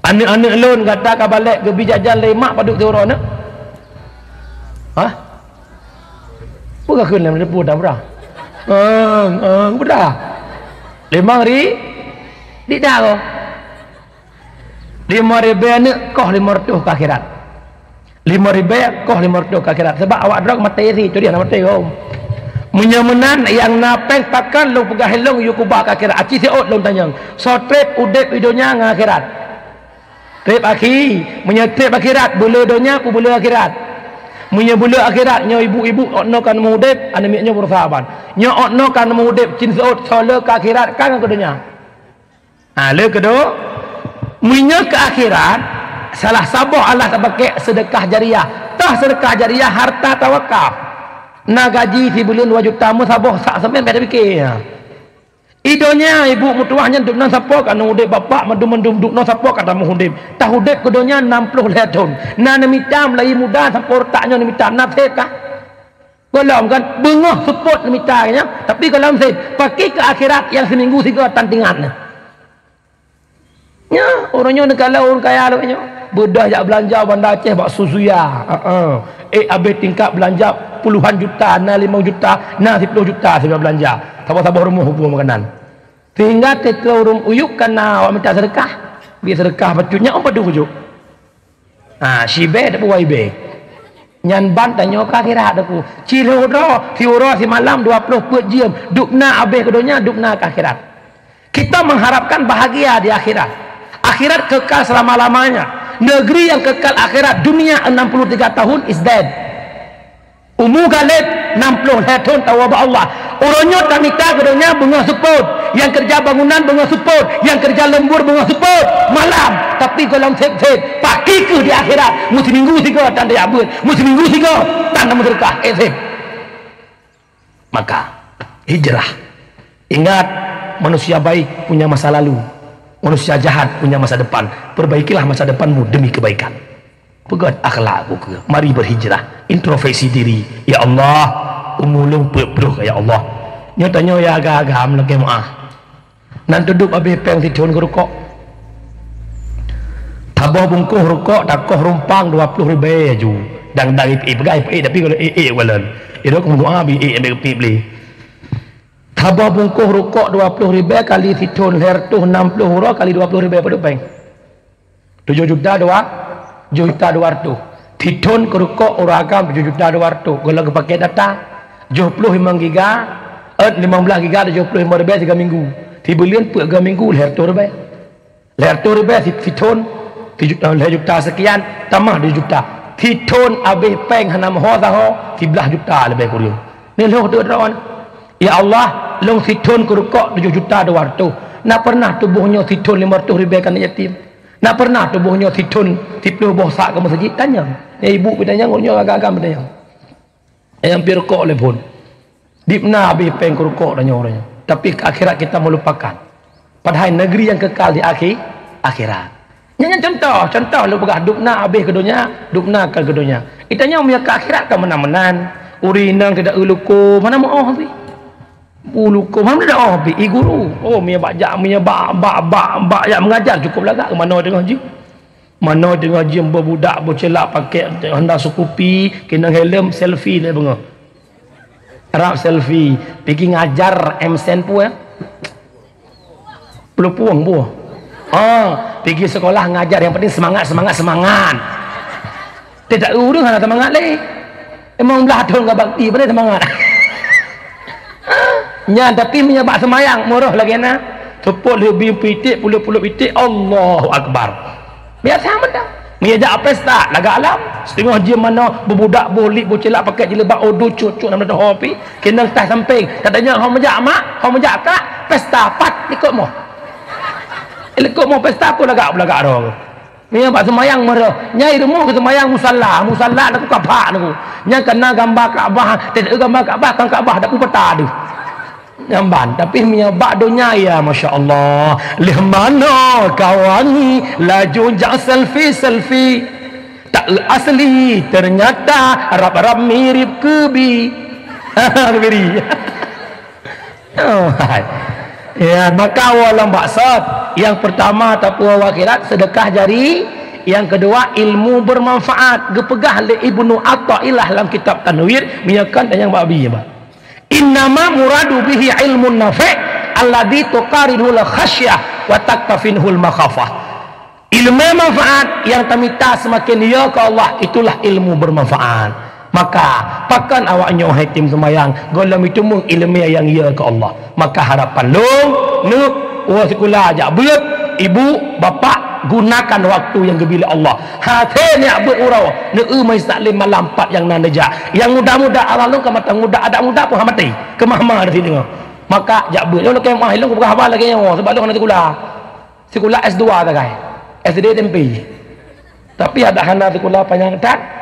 Aneuëk-aneuëk lôn gata ka balek geubi jajan lé mak padub siuroe nyoe? Hah? Peue ka kheun lé peue dah murah? Ang, ang, peue dah? Limong ri-, di dah ko. Limong ribée aneuëk koh limong reutôh keu akhirat. Limong ribée koh limong reutôh keu akhirat. Sebab awak droe maté si, tu dia na maté ko. Meunyoe meunan nyang na péng pakon lôn peugah lôn yue kuba keu akhirat. Aci siôt lôn tanyong. Soe treb udeb i donya ngon akhirat? Treb akhi, meunyoe treb akhirat, beuleu donya peue beuleu akhirat. Meunyoe beuleu akhirat, nyoe ibu-ibu ôt noe ka neumeu udeb, aneuëk miet nyoe beureusaha ban. Nyoe ôt noe ka neumeu udeb cit seuôt, soe le keu akhirat ka ngon keu donya. Ha, le keu do-, meunyoe keu akhirat, salah saboh Allah tapakée sedekah jariah. Toh sedekah jariah harta tawakaf. Na gaji sibuleuen dua juta meusaboh sak seumén bèk tapike. I donya ibu meutuwah nyan dubna sapo ka neudeb, bapak mandum-mandum dubna sapo ka tameuudeb. Taudeb keu donya nam ploh lhèe thon. Na neumita meulayeue muda sampoe reutak nyoe neumita, na sép kah? Gohlom kan beungoh seupôt neumita nyan, tapi gohlom sép. Pakri keu akhirat nyang siminggu sigoe tan teuingat nyan. Nya, uroe nyoe neukalon ureueng kaya lagèe nyoe. Beudôh jak beulanja Banda Aceh bak Suzuya. Heeh. Ék abéh tingkat beulanja puluhan juta, na limong juta, na siploh juta sigoe beulanja. Saboh-saboh rumoh hubung makanan. Sehingga teuka ureueng uyueb ka na awak mita seudeukah. Bri seudeukah bacut nyan, oh, padum bacut. Ha, sibèe dua ibèe. Nyan ban tanyoe keu akhirat, Teungku. Cilhoe droe, siuroe simalam dua ploh peuet jeuem. Dubna abéh keu donya, dubna keu akhirat. Kita mengharapkan bahagia di akhirat. Akhirat kekal selama-lamanya. Negeri yang kekal akhirat, dunia enam puluh tiga tahun is dead. Umu galét nam ploh lhèe thon tawoe bak Allah. Uroe nyoe tamita keu donya beungoh seupôt, nyang keureuja bangunan beungoh seupôt, nyang keureuja leumbur beungoh seupôt, malam, tapi gohlom sép-sép, pakri keuh di akhirat, meusiminggu sigoe tan tajak beuet, meusiminggu sigoe tan tameuseudeukah, ék sép. Maka, hijrah. Ingat, manusia baik punya masa lalu, manusia jahat punya masa depan. Perbaikilah masa depanmu demi kebaikan. Peugöt akhlak ku keu. Mari berhijrah. Introspeksi diri. Ya Allah, umu lôn peuet ploh, ya Allah. Nyoe tanyoe ya agam-agam lagèe meuah. Nan teudub abéh péng sithon keu rukok. Saboh bungkôh rukok takoh rumpang dua ploh ribèe aju. Dang-dang ipeugah ipeugah, tapi kalau ék-ék walon. Idok meudoa bi ék ambek kepik beli. Saboh bungkôh rukok dua ploh ribèe kali sithon lhèe reutôh nam ploh uroe kali dua ploh ribèe padub péng? Tujoh juta dua, tujoh juta dua reutôh. Sithon keu rukok ureueng agam tujoh juta dua reutôh. Gohlom geupakè data. Tujoh ploh limong giga, eh, limong blah giga tujoh ploh limong ribèe siga minggu. Sibuleuen peuet giga minggu lhèe reutôh ribèe. Lhèe reutôh ribèe si-, sithon, si juta, lhèe juta seukian, tamah dua juta. Sithon abéh péng hana meuho saho, siblah juta leubeh kureueng. Nyoe lheueh teuk droe. Ya Allah, lôn sithon keu rukok tujoh juta dua reutôh. Na pernah tuboh nyoe sithon limong reutôh ribèe keu aneuk yatim? Na pernah tuboh nyoe sithon siploh boh sak keu meuseujid? Tanyong. Nyan ibu pih tanyong, nyoe agam-agam pih tanyong. Nyang pih rukok lé phon. Dibna abéh péng keu rukok tanyoe uroe nyoe. Tapi keu akhirat kita melupakan. Padahai negeri yang kekal di akhi-, akhirat. Nyan, nyan contoh, contoh lôn peugah dubna abéh keu donya, dubna keu donya. Geutanyoe meunyoe keu akhirat ka meunan-meunan. Ureueng inong tidak luko, mana meuoh pih. Buluko mana dah oh pi i guru. Oh, meunyoe bak jak, meunyoe bak, bak, bak, bak jak mengajar cukup lagak. Manoe teungoh jeuem. Manoe teungoh jeuem beubudak beucilak pakai Honda Scoopy, keunong helm, selfie lé beungoh. Rap selfie, pigi ngajar M Sen pue. Peulupung buh. Ah, pigi sekolah ngajar yang penting semangat, semangat, semangat. Tidak ureueng hana semangat lé. Emang belah thon ka bakti, mana semangat? Nyan, tapi meunyoe bak seumayang, meuroh lagée na. Seupôt lheueh bie peuiték, puluh-puluh iték, Allahu Akbar. Biasa mantong. Meunyoe jak pesta, lagak alam. Siteungoh jeuem manoe, beubudak, boh lip, boh cilak, pakai jilbab, udu, cut-cut, nam teuho pi. Keunong tah sampéng. Tatanyong, "Ho meujak, Mak? Ho meujak, Kak?" Pesta, pat, likot moh. Likot moh pesta, peue lagak, peue lagak droe. Nyan bak seumayang meuroh. Nyai rumoh keu seumayang musalla. Musalla laku Ka'bah laku. Nyan kana gamba Ka'bah. Teuh gamba Ka'bah, kan Ka'bah, dapu peta deuh. Nyan ban. Tapi meunyoe bak donya, ya, masya Allah. Lheueh manoe ka wangi, laju jak selfie-selfie. Tak asli, ternyata rab-rab mirip keubi. Keubi. Oh, hai. Ya, maka awak lam baksat. Yang pertama, tapuwoe akhirat, sedekah jari. Yang kedua, ilmu bermanfaat. Geupeugah lé Ibnu Athaillah lam kitab Tanwir, meunyoe kon tanyong bak Abi, ya, Pak. "Innama muradu bihi ilmun nafi' alladzi tuqarinul khasyah wa taktafinhul makhafah." Ilmu manfaat yang tamita semakin ya ke Allah, itulah ilmu bermanfaat. Maka, pakon awak nyoe hai tem seumayang, gohlom itu meuh ilmu yang ya ke Allah. Maka harapan lôn, neuk, oh, sikula jak beuet, ibu, bapak, gunakan waktu yang geubri lé Allah. Hase neujak beuet uroe, neu-eu meusalim malam pat nyang na neujak. Nyang muda-muda, Allah lôn ka mata muda, adak muda pun ha maté. Keumah-mah di sini. Maka jak beuet. Nyoe lôn keu mah, lôn peugah haba lagée nyoe, sebab lôn hana sikula. Sikula S dua sagai. S D T M P. Tapi adak hana sikula panyang that.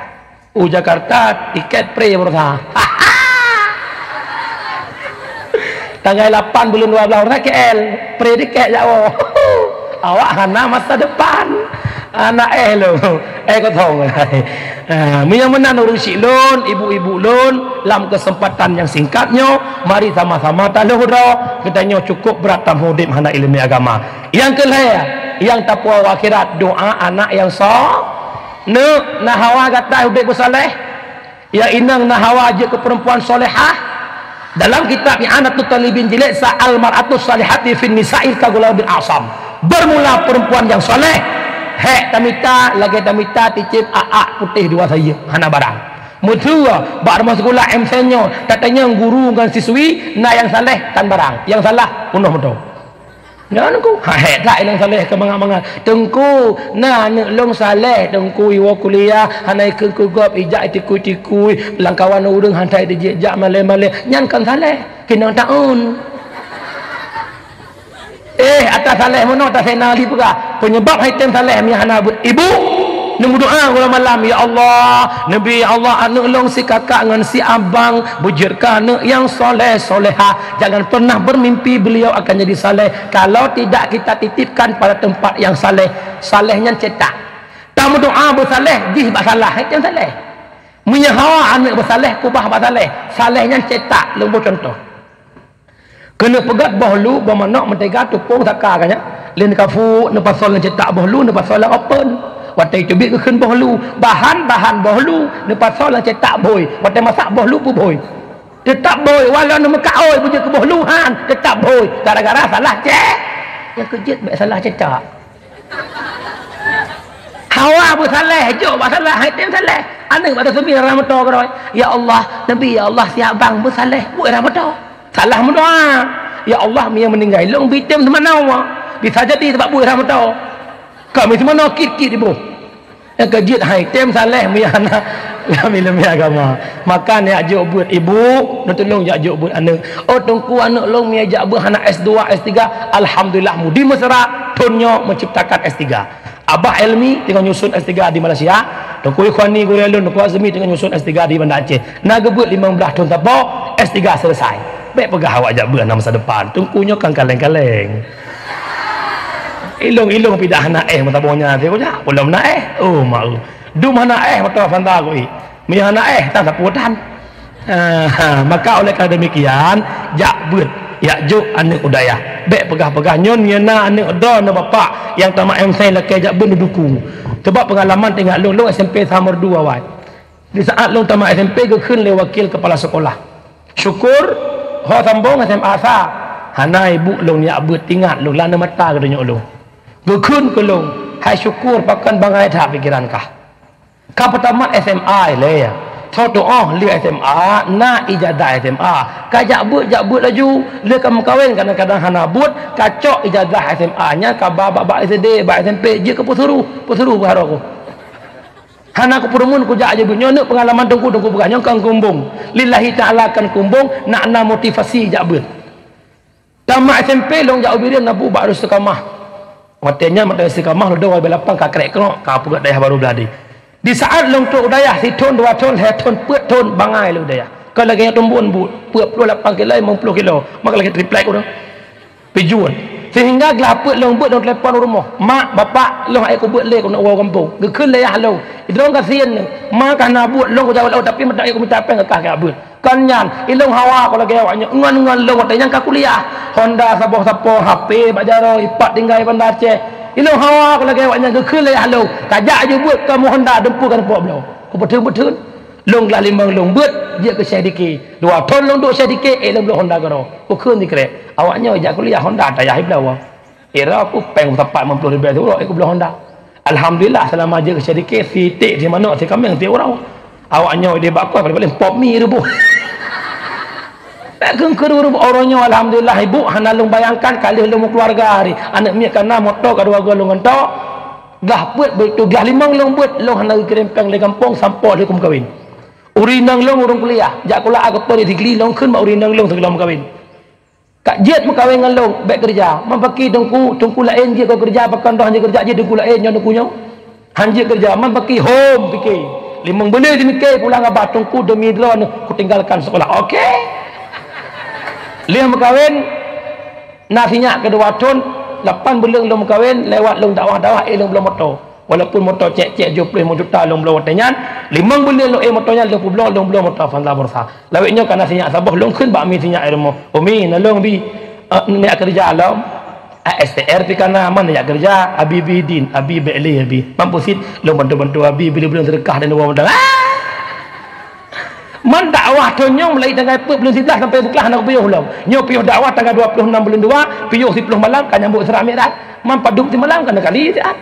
U Jakarta, tiket pre baroesa. Tanggai lapan buleuen dua belas baroesa K L. Pre tiket jak woe. Awak hana masa depan. Anak eh lôn. Eh kosong. Ah, meunyoe meunan ureuëng syik lôn, ibu-ibu lôn, lam kesempatan yang singkat nyoe, mari sama-sama taloh droe. Geutanyoe cukup brat tameudeb hana ileumé agama. Nyang keu lhée, nyang tapuwoe akhirat, doa anak nyang so-, neuk na hawa gata udeb beusaleh, ya inong na hawa jeuet keu perempuan solehah. Dalam kitab I'anatut Talibin jilid sa, "Al-mar'atu salihati fin nisa'i ka gula bin asam." Bermula perempuan yang soleh, hek tamita, lagée tamita cicém aak putéh dua sayeuep, hana barang. Meuteue, bak rumoh sikula M C nyoe, tatanyong guru ngon siswi, na nyang saleh tan barang, nyang salah peunoh meuto. Nyan Teungku, ha, hek that inong saleh keu mangat-mangat. Teungku, na aneuk lôn saleh, Teungku, iwoe kuliah, hana ikheun keu gob, ijak itikui-tikui, lam kawan ureuëng hana ijak malée-malée. Nyan kon saleh, keunong taun. Eh, ata saleh meunoe tasena lé peugah. Penyebab hai tem saleh mi hana buet. Ibu, neumeudoa uroe malam, "Ya Allah, neubi, ya Allah, aneuk lôn si kakak ngon si abang, beujeuet keu aneuk nyang soleh solehah. Jangan pernah bermimpi beliau akan jadi saleh. Kalau tidak, kita titipkan pada tempat yang saleh." Saleh nyan cetak. Tameudoa beusaleh, jih bak salah, hai tem saleh. Meunyoe hawa aneuk beusaleh, keubah bak saleh. Saleh nyan cetak, lôn boh contoh. Keuneuk peugét boh lu, boh manok meutega tupông saka ka nyan. Lé neukafu, neupasoe lam cetak boh lu, neupasoe lam open. Watée teubiet geukheun boh lu, bahan-bahan boh lu, neupasoe lam cetak bhôi. Watée masak boh lu peubhôi. Teutap bhôi, walau neumeukak ôi, beujeuet keu boh lu han, teutap bhôi. Gara-gara salah cek. Nyang keujeuet bék salah cetak. Hawa beusaleh, jok bak salah, hai tem saleh. Aneuk bak teuseubi rara meuto keudroe. Ya Allah, neubi, ya Allah, si abang beusaleh, buet rara meuto. Salah meudoa. Ya Allah, meunyoe meuninggai lôn bi tem seumanoe. Bisa jadi sabab buet rara meuto. Ka mi seumanoe kit-kit iboh. Nyang keujeuet hai tem saleh meunyoe hana lami-lami agama. Maka neujak jok beuet ibu, neutulông jak jok beuet aneuk. Oh Teungku, aneuk lôn meunyoe jak beuet hana S dua, S tiga, alhamdulillah mudi meuseurak, thon nyoe meuciptakan S tiga. Abah Elmi teungoh nyusun S tiga di Malaysia, Teungku Ikhwani gurée lôn, Teungku Azmi teungoh nyusun S tiga di Banda Aceh. Na geubeuet limong blaih thon sapo, S tiga selesai. Bék peugah awak jak beuet hana masa depan. Teungku nyoe kan kaleng-kaleng. Ilong-ilong pidah hana eh mata boh nyan, siku jak, ulom na eh. Oh, mak. Dum hana eh mata fanda ku i. Meunyoe hana eh, tan sapu tan. Ah, maka oleh karena demikian, jak beuet, jak jok aneuk u dayah. Bék peugah-peugah nyoe, nyoe na aneuk droe na bapak nyang tamat M C lakée jak beuet dukung. Sebab pengalaman teuingat lôn, lôn S M P summer dua awai. Di saat lôn tamat S M P geukheun lé wakil kepala sekolah. Syukur, ho sambong S M A sa. Hana ibu lôn jak beuet teuingat lôn, lana mata geutunyok lôn. Geukheun keu lôn, hai Syukur pakon bangai that pikiran kah. Ka peutamat S M A ilée ya. Tho tuoh lheueh S M A, na ijazah S M A. Ka jak beuet, jak beuet laju. Lheueh ka meukawen, kadang-kadang hana buet, ka cok ijazah S M A nyan ka ba bak, bak S D, bak S M P, jeuet keu peusuruh, peusuruh beuharok ku. Hana kupeureumeun kujak aja beuet. Nyoe neuk peungalaman teungku, teungku peugah nyoe kan kumbong. Lillahi ta'ala kan kumbong, nak na motivasi jak beuet. Tamat S M P lôn jak u Bireuen na bu bak Darul Istiqamah. Watèe nyan mata Istiqamah lôn dong bak lapang ka krek krok, ka peugöt dayah baru beuladi. Di saat lôn trok u dayah sithon, dua thon, lhèe thon, peuet thon bangai lôn u dayah. Ka lagèe nyang tumbon bu, peuet ploh lapan kilo, limong ploh kilo. Maka lagèe triplek udah. Pijun. Sehingga glah peuet lôn beuet lôn telepon u rumoh. Mak, bapak, lôn hana kubeuet lé keuneuk woe gampông. Geukheun lé yah lôn. Idrong gasien, ma ka na buet lôn kujaweueb lôn tapi meudak ku mita péng kah ka beuet. Kon nyan, ilôn hawa ku lagèe awak nyoe, ngon-ngon lôn watèe nyan ka kuliah. Honda saboh sapo, H P bak jaroe, ipat tinggai Banda Aceh. Ilôn hawa ku lagèe awak nyan geukheun lé yah lôn. Ka jak aju beuet kamoe Honda dumpeue ka neupok bloe. Ku peutheun-peutheun. Lôn glah limong lôn beuet, jeuet keu Syekh Dike. Dua thon lôn duek Syekh Dike, ék lôn bloe Honda keudroe. Ku kheun sikrek. Awak nyoe jak kuliah Honda tayah ibloe. Ira ku péng sapat limong ploh ribèe siuroe, ék ku bloe Honda. Alhamdulillah, seulama jeuet keu Syekh Dike, si iték, si manok, si kaméng, si uroe. Awak nyoe di bak kos, paléng-paléng pop mi ribu. Bék kheun keu ribu, uroe nyoe alhamdulillah, ibu, hana lôn bayangkan ka lheueh lôn meukeuluwarga hari. Aneuk miet ka na, moto ka dua goe lôn gantoe. Glah peuet, beutôi glah limong lôn beuet, lôn hana geukirém péng lé gampông sampoe lheueh ku meukawen. Ureueng inong lôn ureueng kuliah, jak kuliah keu po di Sigli, lôn kheun bak ureueng inong lôn sigohlom meukawen. Ka jeuet meukawen ngon lôn, bék keureuja. Man paki teungku, teungku laén jeuet keu keureuja, pakon droe han jeuet keureuja, jeuet teungku laén nyoe teungku nyoe. Han jeuet keureuja, man paki hom pike. Limong buleuen jimike pulang abah teungku demi droeneuh kutinggalkan sekolah. Oke. Lheueh meukawen, na sinyak keudua thon, lapan buleuen lôn meukawen, lewat lôn dakwah-dakwah, ék lôn bloe moto. Walaupun moto cék-cék tujoh ploh limong juta lôn bloe watèe nyan, limong buleuen lôn ék moto nyan lôn peubloe, lôn bloe moto Avanza Borsa. Lawét nyoe ka na sinyak saboh, lôn kheun bak mi sinyak i rumoh, "Umi, nolong bi, eh, neujak keureuja lom." "A S T R pih ka na, man neujak keureuja?" "Abi bi din, abi bék lé abi." "Man peue cit?" "Lôn bantu-bantu abi, bili buleuen seudeukah dan dua modal." Ah! Man dakwah thon nyoe mulai tanggai peuet buleuen siblaih sampai beuklah hana kupiôh lom. Nyoe piôh dakwah tanggai dua ploh nam buleuen dua, piôh siploh malam ka nyambut Isra Mi'raj. Man padub simalam ka neukali siat.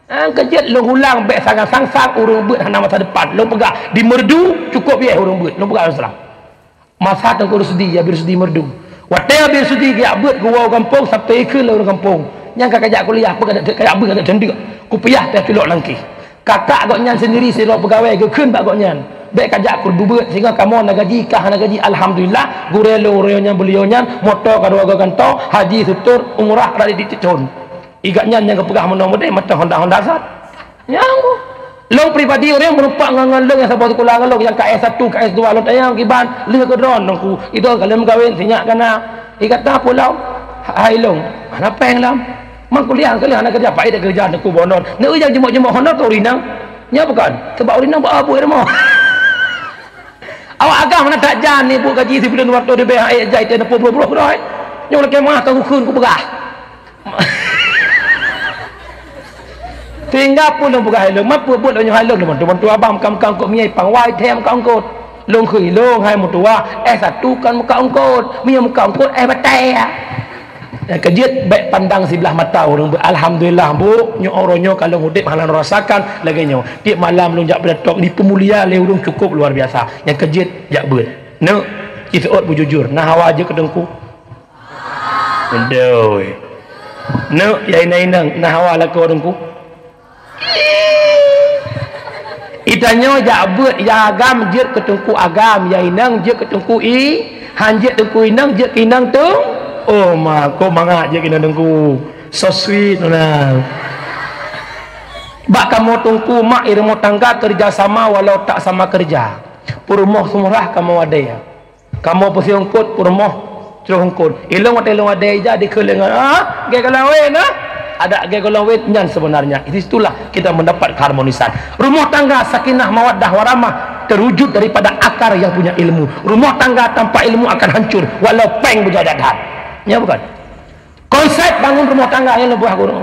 Ah, ka jeuet lôn ulang bék sangat sangsang ureueng beuet hana masa depan. Lôn peugah di Meureudu cukôp yeh ureueng beuet. Lôn peugah terus terang. Masa Teungku Rusdi, Abi Rusdi Meureudu. Watèe Abi Rusdi geujak beuet geuwoe gampông sampai ikheun lé ureueng gampông. Nyang ka kajak kuliah, peue kajak beuet kajak canduk. Kupiah teuh culok langkeh. Kakak gobnyan sendiri sidroe peugawée geukheun bak gobnyan. Bék kajak keu beubeuet singoh kamoe na gaji kah hana gaji. Alhamdulillah, gurée lôn uroe nyan beuliau nyan moto ka dua goe gantoe, haji sutor, umrah radi di Cicon. Igat nyan nyang geupeugah meunoe meudeh mantong honda-honda sat. Nyang lôn pribadi ureueng meureumpok ngon, ngon lôn nyang saboh sikula ngon lôn nyang ka S satu, ka S dua lôn tanyong kiban lheueh keudroe nongku. Idong ka lheueh meukawen sinyak ka na. Ikata pulang hai lôn hana péng lam. Man kuliah ka lheueh hana keureuja, pai dak keureuja nongku bonon. Neu nyang jumuk-jumuk honor keu urinang. Nyoe bukan sebab urinang bak abu rumoh. Awak agam hana that jan ni bu gaji sibuleuen dua ratus ribèe hai jai teuneupeu broh-broh keudroe. Nyoe lakée meuah ka kukheun kupeugah. Sehingga pun lôn peugah hai lôn, man peubuet lôn nyoe hai lôn, lôn bantu-bantu abang meukat-meukat eungkôt mié pang wai thèe meukat eungkôt. Lôn kheun lôn hai meutuwah, S satu kon meukat eungkôt, mié meukat eungkôt eh batée. Nyang keujeuet bék pandang siblah mata ureueng beuet. Alhamdulillah bu, nyoe uroe nyoe ka lôn udeb hana lôn rasakan lagée nyoe. Tiep malam lôn jak beulatong dipeumulia lé ureueng cukup luar biasa. Nyang keujeuet jak beuet. Neuk, ci seuôt beujujur, na hawa jeuet keu teungku? Beutôi. Neuk, ya inong-inong, na hawa lakoe teungku? Itanyoe jak beuet, ya agam jeuet keu teungku agam, ya inong jeuet keu teungku i, han jeuet teungku inong, jeuet keu inong teung. Oh ma, kok mangat jeuet keu inong teungku. So sweet, nah. Bak kamoe teungku mak i rumoh tangga keureuja sama walau tak sama keureuja. Peurumoh seumurah kamoe wadée. Kamoe peusieng eungkôt, peurumoh troh eungkôt. Ilong watée ilong wadée ija dikheun lé ngon, "Ah, gée golom wét, ah." Adak gée golom wét nyan sebenarnya. Di situlah kita mendapat keharmonisan. Rumah tangga sakinah mawaddah warahmah terwujud daripada akar yang punya ilmu. Rumah tangga tanpa ilmu akan hancur walau péng beujadat that. Ya bukan? Konsep bangun rumah tangga nyang leubeh gurée.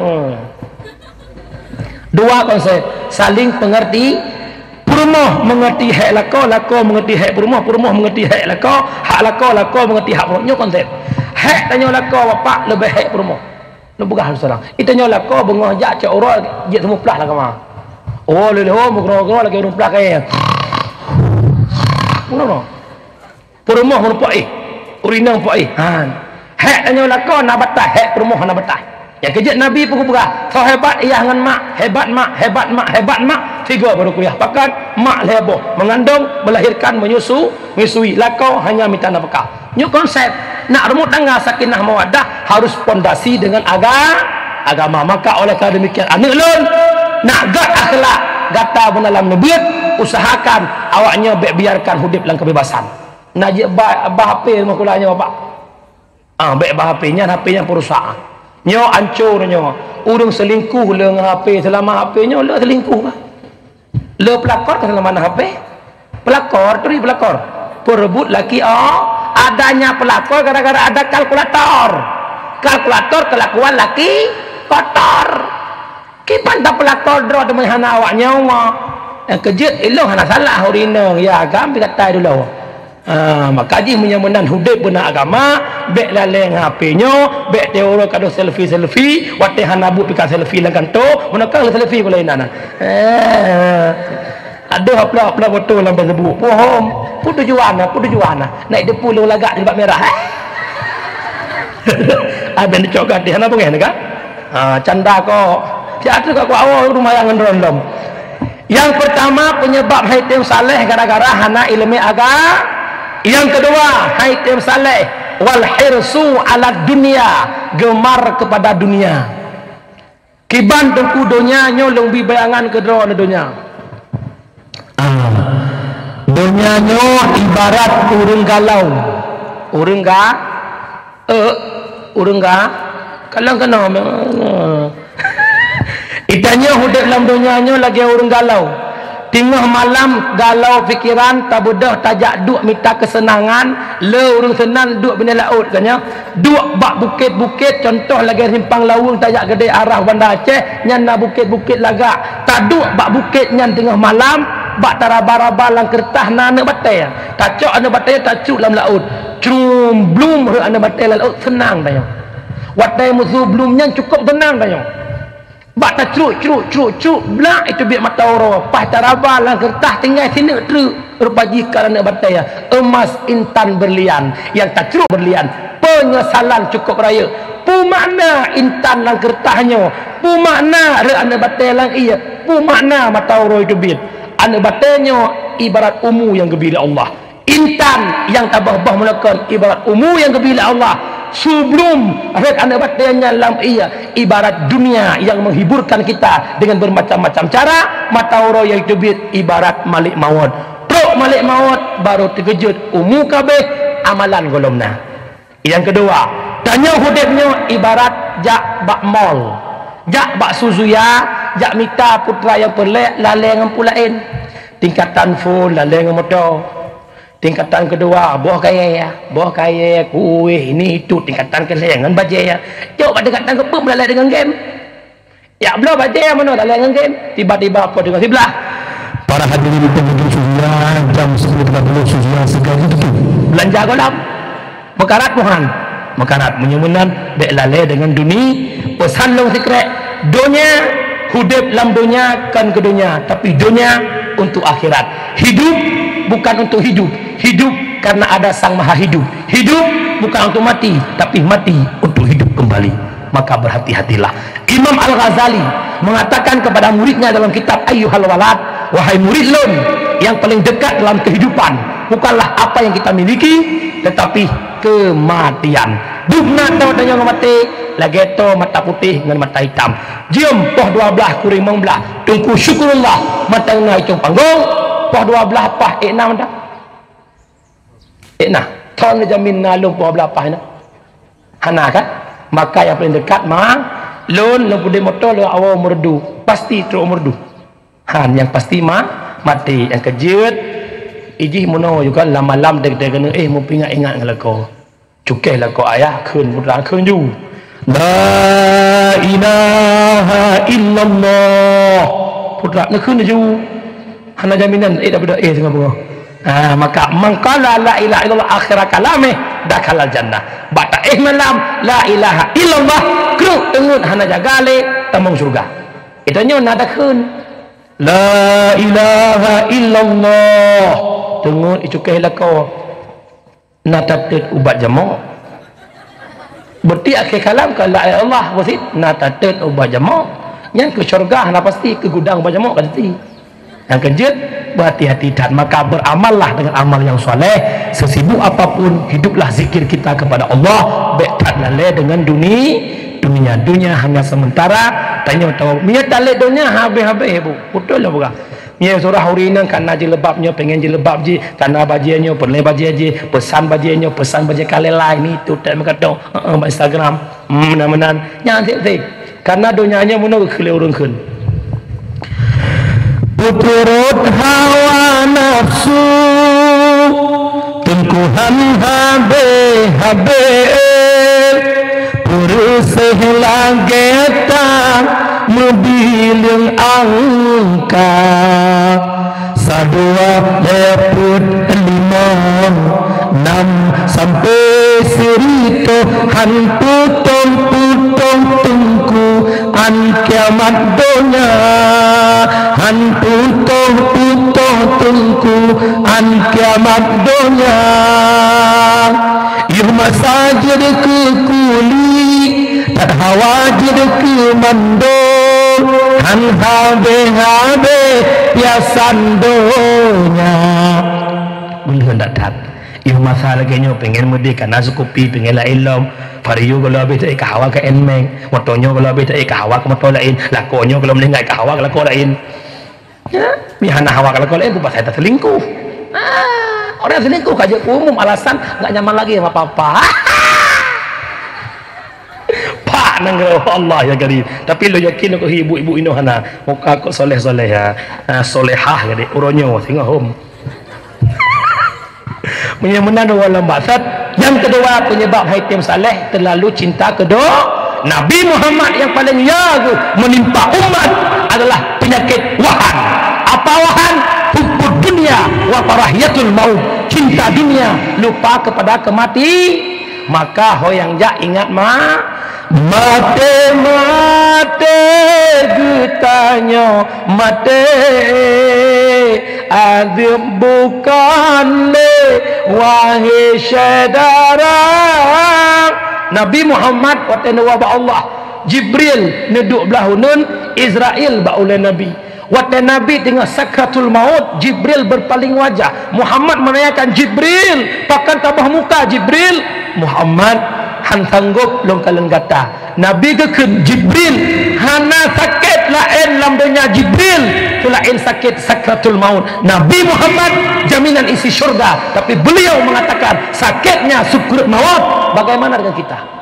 Dua konsep, saling pengerti. Peurumoh mengerti hak lakoe, lakoe mengerti hak peurumoh, peurumoh mengerti hak lakoe, hak lakoe, lakoe mengerti hak peurumoh. Nyoe konsep. Hak tanyoe lakoe bapak leubeh hak peurumoh. Neupeugah seurang. Itanyoe lakoe beungoh jak cok uroe jeuet seumuplah lah kama. Oh, leuh-leuh meugroe-groe lagée ureueng plah kayée. Peurumoh. Peurumoh meureumpok éh. Ureueng inong pok éh. Han. Hék tanyoe lakoe na batai, hék peurumoh na batai. Nyang keujeuet Nabi peukeubah, soe hebat ayah ngon mak, hebat mak, hebat mak, hebat mak, tiga baru kuliah. Pakon? Mak lhèe boh, mengandung, melahirkan, menyusu, menyusui. Lakoe hanya mita nafkah. Nyoe konsep, nak rumoh tangga sakinah mawaddah harus pondasi dengan aga-, agama. Maka oleh karena demikian, aneuk lôn, nak gét akhlak gata beunalam neubeuet, usahakan awaknyoe bèk biarkan udép lam kebebasan. Na jeuet ba, ba H P rumoh sikula nyoe, Pak. Ah, bèk ba H P nyan, H P nyan peurusak. Nyoe ancô nyoe. Ureueng selingkuh le ngon H P, seulama H P nyoe le selingkuh bah. Le pelakor ka seulama na H P. Pelakor, turi pelakor. Peureubut laki, oh, adanya pelakor gara-gara ada kalkulator. Kalkulator kelakuan laki kotor. Kiban tapeulatô droe teuma hana awak nyoe. Nyang keujeuet ilôn hana salah ureueng inong, ya agam pih katai dulo. Ha, maka jih meunyoe meunan udép beuna agama, bèk lalèe ngon H P nyoe, bèk tiep uroe ka deuh selfie-selfie, watèe hana buet pih ka selfie lam kantô, meunoe ka selfie gulai inan. Eh, adoh upload-upload foto lam Facebook. Bohong. Peue tujuan, peue tujuan? Nak depu lôn lagak di bak mirah. Abang dicok gadih, hana beungèh ka? Ha, canda kok. Siat tu kok awak rumah yang ngendron dom. Yang pertama, penyebab hai tem saleh gara-gara hana ilmu agama. Yang kedua, hai tem saleh, wal hirsu ala dunia, gemar kepada dunia. Kiban teungku donya nyoe lôn bri bayangan keu droeneuh donya. Ah, donya nyoe ibarat ureueng galau. Ureueng ga-, eh, ureueng ga-, kalon keunoe. Geutanyoe udép lam donya nyoe lagèe ureueng galau. Teungoh malam galau pikeran, tabeudôh tajak duek mita keuseunangan, le ureueng seunang duek binéh laôt, ka nyan. Duek bak bukét-bukét, contoh lagèe Simpang Laweueng tajak keudéh arah Banda Aceh, nyan na bukét-bukét lagak. Taduek bak bukét nyan teungoh malam, bak taraba-raba lam keureutah na aneuk batèe. Tacok aneuk batèe, tacruk lam laôt. Crum, blum, rhot aneuk batèe lam laôt, seunang tanyoe. Watèe musoh blum nyan cukôp seunang tanyoe. Bak tacruk, cruk, cruk, cruk, blak, iteubiet mata uroe. Paih taraba lam keureutah tinggai sineuk treuk. Rupa jih ka aneuk batèe, emas, intan, berlian. Nyang tacruk berlian. Penyesalan cukup rayeuk. Peue makna intan lam keureutah nyoe? Peue makna rhot aneuk batèe lam ié? Peue makna mata uroe iteubiet? Aneuk batèe nyoe ibarat umu nyang geubri lé Allah. Intan nyang taböh-böh meulakon ibarat umu nyang geubri lé Allah. Su blum rhot aneuk batèe nyan lam ié ibarat dunia yang menghiburkan kita dengan bermacam-macam cara, mata uroe nyang teubiet ibarat malek mawöt. Trok malek mawöt, barô teukeujot umu ka abéh, amalan gohlom na. Nyang keudua, tanyoe udép nyoe ibarat jak bak mall, jak bak Suzuya, jak mita putra nyang peureulèe lalèe ngon peue laén. Tingkatan phon lalèe ngon moto. Tingkatan keudua, boh kayèe, boh kayèe, kuéh, ini itu, tingkatan keulhèe ngon bajèe. Jok bak tingkatan keupeuet meulalèe deungon game. Jak bloe bajèe meunoe lalèe ngon game. Tiba-tiba po deungon siblah. Para hadirin pengunjung Suzuya, jam sepuluh tiga puluh Suzuya segera ditutup. Beulanja gohlom. Meukarat Tuhan. Meukarat meunyoe meunan bèk lalèe deungon duni-, peusan lôn sikrek, donya, udép lam donya kon keu donya, tapi donya untuk akhirat. Hidup bukan untuk hidup. Hidup karena ada Sang Maha Hidup. Hidup bukan untuk mati, tapi mati untuk hidup kembali. Maka berhati-hatilah. Imam Al-Ghazali mengatakan kepada muridnya dalam kitab Ayyuhal Walad, "Wahai murid lôn, yang paling dekat dalam kehidupan bukanlah apa yang kita miliki, tetapi kematian." Dum na tô tanyoe ngon maté, lagèe tô mata putéh ngon mata hitam. Jeuem poh dua blaih kureueng limong blaih, Teungku Syukurullah mantong na i cong panggong, poh dua blaih paih ék na mantong. Ék na, thôn neujamin na lôn poh dua blaih paih na. Hana kan? Maka nyang paléng dekat ma lôn, lôn peude moto lôn awai Meureudu. Pasti trok Meureudu. Han, nyang pasti ma-, maté. Nyang keujeuet, ijih meunoe juga lam malam deg-deg keuneuk, eh, meupeuingat-ingat ngon lakoe. Cukéh lakoe ayah, kheun putra, kheun ju. La ilaha illallah. Putra, neukheun ju. Hana jaminan, eh, dapeudak, eh, singoh beungoh. Ah, maka, "Man qala la ilaha illallah akhira kalamih, dakhalal jannah." Bak taéh malam, "La ilaha illallah," kruk teungeut hana jaga lé, tamong syeuruga. Geutanyoe na takheun. La ilaha illallah. Teungeut icukéh lakoe. Na tateut ubat jamok. Beuti akhé kalam ka la ilaha illallah, beusit na tateut ubat jamok. Nyan keu syurga hana pasti, keu gudang ubat jamok ka teuti. Nyang keujeuet, berhati-hati that. Maka beramallah dengan amal yang saleh. Sesibuk apapun, hiduplah zikir kita kepada Allah. Bék that lalée dengan duni-, dunia. Dunia hanya sementara. Tanyoe tahu, meunyoe talét dunia, habéh-habéh, Bu. Beutôi lah, bukan? Nyoe surah ureueng inong ka na jilbab nyoe, pengen jilbab jih, ka na bajée nyoe, peureulée bajée jih, peusan bajée nyoe, peusan bajée kalé laén, itu tak meukato, heeh, bak Instagram, hmm, meunan-meunan. Nyan sép-sép. Karena donya nyoe meunoe geukheun lé ureueng kheun. Peuturot hawa nafsu, teungku han habéh-habéh, peureuseh lagée ta meubileung angka. Sadua, lhée, peuet, limong, nam, sampoe siritoh, han putôh-putôh teungku, an kiamat donya, han putôh-putôh teungku, an kiamat donya. Yoh masa jeuet keu kuli, that hawa jeuet keu mandum, han habéh-habéh piasan donya. Beuleuheun that-that. Yoh masa lagée nyoe pengen meudeh ka na seukupi, pengen laén lom. Vario gohlom habéh taék ka hawa keu Nmax. Moto nyoe gohlom habéh taék ka hawa keu moto laén. Lakoe nyoe gohlom meuninggai ka hawa keu lakoe laén. Ya, mi hana hawa keu lakoe laén, ku pasai taselingkuh. Ah, orang selingkuh ka jeuet umum alasan nggak nyaman lagi sama papa. Pak nanggroe Allah ya Karim. Tapi lo yakin kok ibu-ibu inoe hana. Muka kok soleh-soleh ya. Ah, solehah jadi uronyo singoh hom. Meunyoe meunan dua lom bangsat, nyang keudua penyebab hai tem saleh terlalu cinta keu do-, Nabi Muhammad nyang paleng ya geuh menimpa umat adalah penyakit wahan. Apa wahan? Hubbud dunya wa karahiyatul maut. Cinta dunia, lupa kepada kemati-, Maka ho nyang jak ingat ma-, maté, maté geutanyoe maté, adeueb bukan lé, wahé syedara. Nabi Muhammad watée neuwoe bak Allah, Jibril neuduek blah uneuen, Israil bak ulée Nabi. Watée Nabi teungoh sakratul maut, Jibril berpaling wajah. Muhammad menanyakan, "Jibril, pakon taboh muka, Jibril?" "Muhammad, han sanggob lôn kalon gata." Nabi geukheun, "Jibril, hana sakét laén lam donya, Jibril, seulaén sakét sakratul maut." Nabi Muhammad jaminan isi syurga, tapi beliau mengatakan, sakitnya sukrat maut. Bagaimana dengan kita?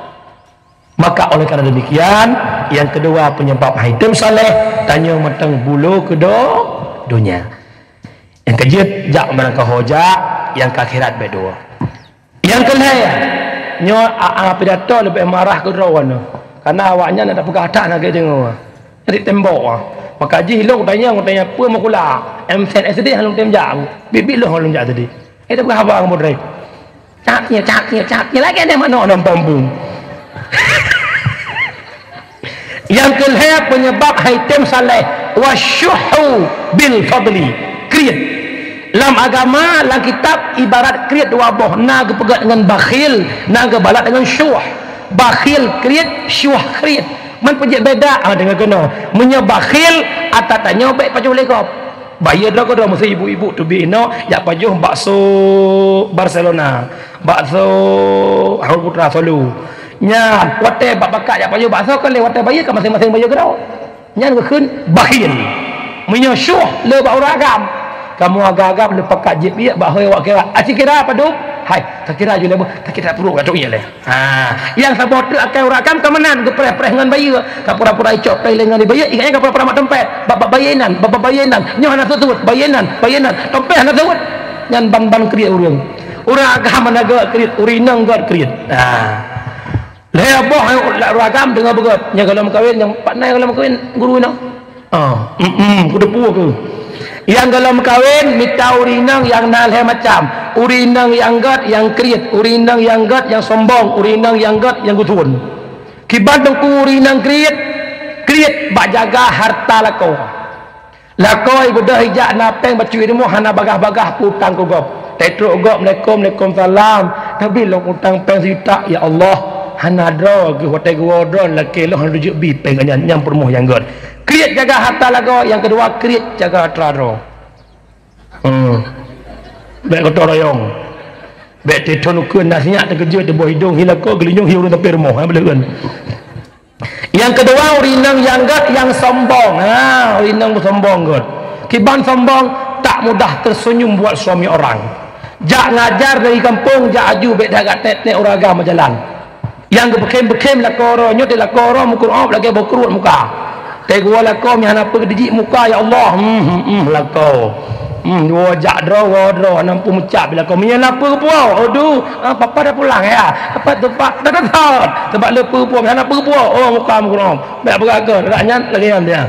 Maka oleh karena demikian, nyang keudua penyebab hai tem saleh, tanyoe mantong bulo keu do-, donya. Nyang keujeuet jak meurangkaho jak, nyang keu akhirat bék dua. Nyang keu lhée, nyoe a-, a-, pidato leubeh marah keu droe nyoe. Karena awaknyan ada peugah that lagée deungoe. Jadi tembok ah. Maka jih lôn tanya, tanya peue meukula. M S S D lôn tem jak. Bit-bit lôn lôn jak tadi. Eh, dah berapa orang bodrek? Cak, cak, cak, cak. Lagi ada mana orang bambu? Yang kelhée penyebab hai tem saleh, wasyuhu bil fadli. Kriet. Lam agama, lam kitab, ibarat kriet dua boh, na geupeugah dengan bakhil, na geubalat dengan syuh. Bakhil kriet, syuh kriet. Man peujeuet beda, ah, deungoe keunoe. Meunyoe bakhil, ata tanyoe bék pajoh lé gob. Bayeue droe keudroe, meusé ibu-ibu teubiet inoe jak pajoh bakso Barcelona, bakso Haur Putra Solo. Nyan, watée bak pakat jak pajoh bakso kan lé watée bayeue ka maséng-maséng bayeue keudroe. Nyan geukheun bakhil. Meunyoe syuh le bak ureuëng agam, kamoe agam-agam le pakat jieb biek bak hôi awak kira. Aci kira padub? Hai, ka kira ju lé boh, ka kira pruet ka trok ié lé. Ha, nyang saboh treuk akai ureuëng agam ka meunan geupreh-preh ngon bayeue, ka pura-pura icok preh lé ngon bayeue, ingat nyan ka pura-pura mat dompet. Bak, bak bayeue inan, bak, bak bayeue inan. Nyoe hana seuôt-seuôt, bayeue inan, bayeue inan. Dompet hana seuôt. Nyan ban-ban kriet ureuëng. Ureuëng agam hana gét kriet, ureuëng inong gét kriet. Ha. Lhée boh ureuëng agam deungoe beugét. Nyang gohlom kawin, nyang pat na nyang gohlom kawin guru inong. Oh, mm, mm, kuteupue keuh. Nyang gohlom kawin mita ureuëng inong nyang na lhée macam. Ureuëng inong nyang gét, nyang kriet, ureuëng inong nyang gét, nyang sombong, ureuëng inong nyang gét, nyang geuthon. Kiban teungku ureuëng inong kriet, kriet bak jaga hareuta lakoe. Lakoe beudôh ijak na péng bacut i rumoh hana bagaih-bagaih peue utang keu gob. Teutrok gob, "Assalamualaikum, waalaikumsalam. Tapi lôn utang péng sijuta, ya Allah. Hana droe geuh watée geuwoe droe lakée lôn hana jeuet bi péng nyan, nyan peurumoh nyang gét." Kriet jaga hareuta lakoe, nyang keudua kriet jaga atra droe. Hmm. Bék gotong royong. Bék teuthon ukeuen na sinyak teukeujot teuboh idong hi lakoe geulinyueng hi ureuëng sampai rumoh, ha, beuleuheuen. Nyang keudua, ureuëng inong nyang gét nyang sombong. Ha, ureuëng inong sombong gét. Kiban sombong, tak mudah tersenyum buat suami orang. Jak ngajar dari kampung, jak aju bék that gak tet-tet ureuëng agam jalan. Nyang geubeukhem-beukhem lakoe uroe, nyoe teuh lakoe uroe meukurop lagée boh kruet muka. Teuh geuwoe lakoe meuhana peue geudijik muka, ya Allah. Hmm, hmm, hmm, lakoe. Hmm, dua jak droe, woe droe, hana peue meucab lakoe. Meunyoe na peue geupuwoe, aduh, ah, papa dah pulang ya. Apa tempat dah datang. Sebab le peue puwoe, hana peue geupuwoe. Oh, muka meukurop. Bék peugah keu, dak nyan lagée nyan dia.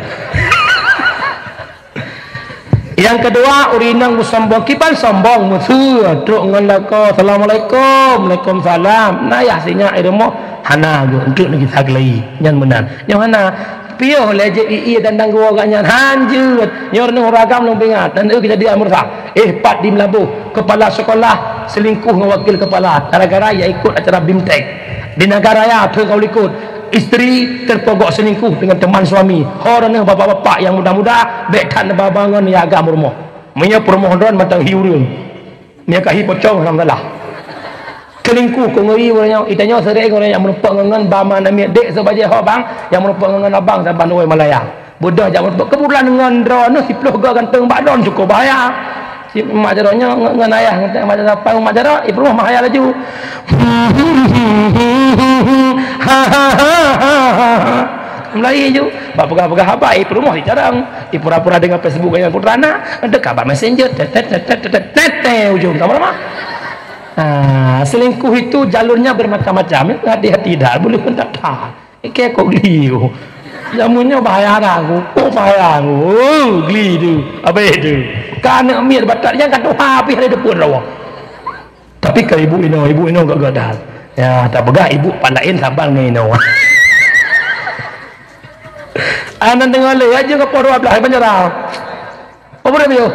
Nyang keudua, ureuëng inong meusombong, kiban sombong, meuseu, trok ngon lakoe, "Assalamualaikum, waalaikumsalam." Na yah sinyak i rumoh, hana geuh, enteuk neugisa keulai. Nyan meunan. Nyoe hana, piôh lé jeuet ie dan danggoe gobnyan, hanjeuet. Nyoe ureuëng agam lôn peuingat, dan eu keujadian meurusak. Eh, pat di Meulaboh, kepala sekolah selingkuh ngon wakil kepala, gara-gara ia ikut acara BIMTEK. Di Nagan Raya, thôn ka likot. Isteri terpogok selingkuh dengan teman suami. Ho droeneuh bapak-bapak nyang muda-muda, bék that neuba-ba ngon nyang agam rumoh. Meunyoe peurumoh droen mantong hi ureuëng. Meunyoe ka hi pocong, hana masalah. Selingkuh keu ngeri ureuëng nyoe, itanyoe sering ureuëng nyang meurumpok ngon, ngon ba ma namiet dek seubajée ho bang, nyang meurumpok ngon, ngon abang saban ureuëng Malaya. Beudôh jak meurumpok, keubeutulan ngon droeneuh siplôh goe ganteng bak droen cukup bahaya. Si mak jaroe nyoe ngon, ngon ayah, ngon mak jaroe, mak jaroe, i peurumoh mah hayal laju. Mulai ju, bak peugah-peugah haba, i peurumoh sicarang. I pura-pura deungoe Facebook nyan putra na, dekat bak messenger, tet, tet, ujong sama-sama. Ah, selingkuh itu jalurnya bermacam-macam, ya. Hati-hati dah, boleh pun tak tahan. Ikei kok geli tu. Jameun nyoe bahaya dah aku. Oh, bahaya aku. Oh, geli tu. Habis tu. Ka aneuk miet batat nyang ka tuha pih ada depan rawa. Tapi ka ibu inoe, ibu inoe gak gadah. Ya, tak peugah ibu pan lain saban ngon inoe. Anan tengah le aja ke poro ablah penjara. Apa dia tu?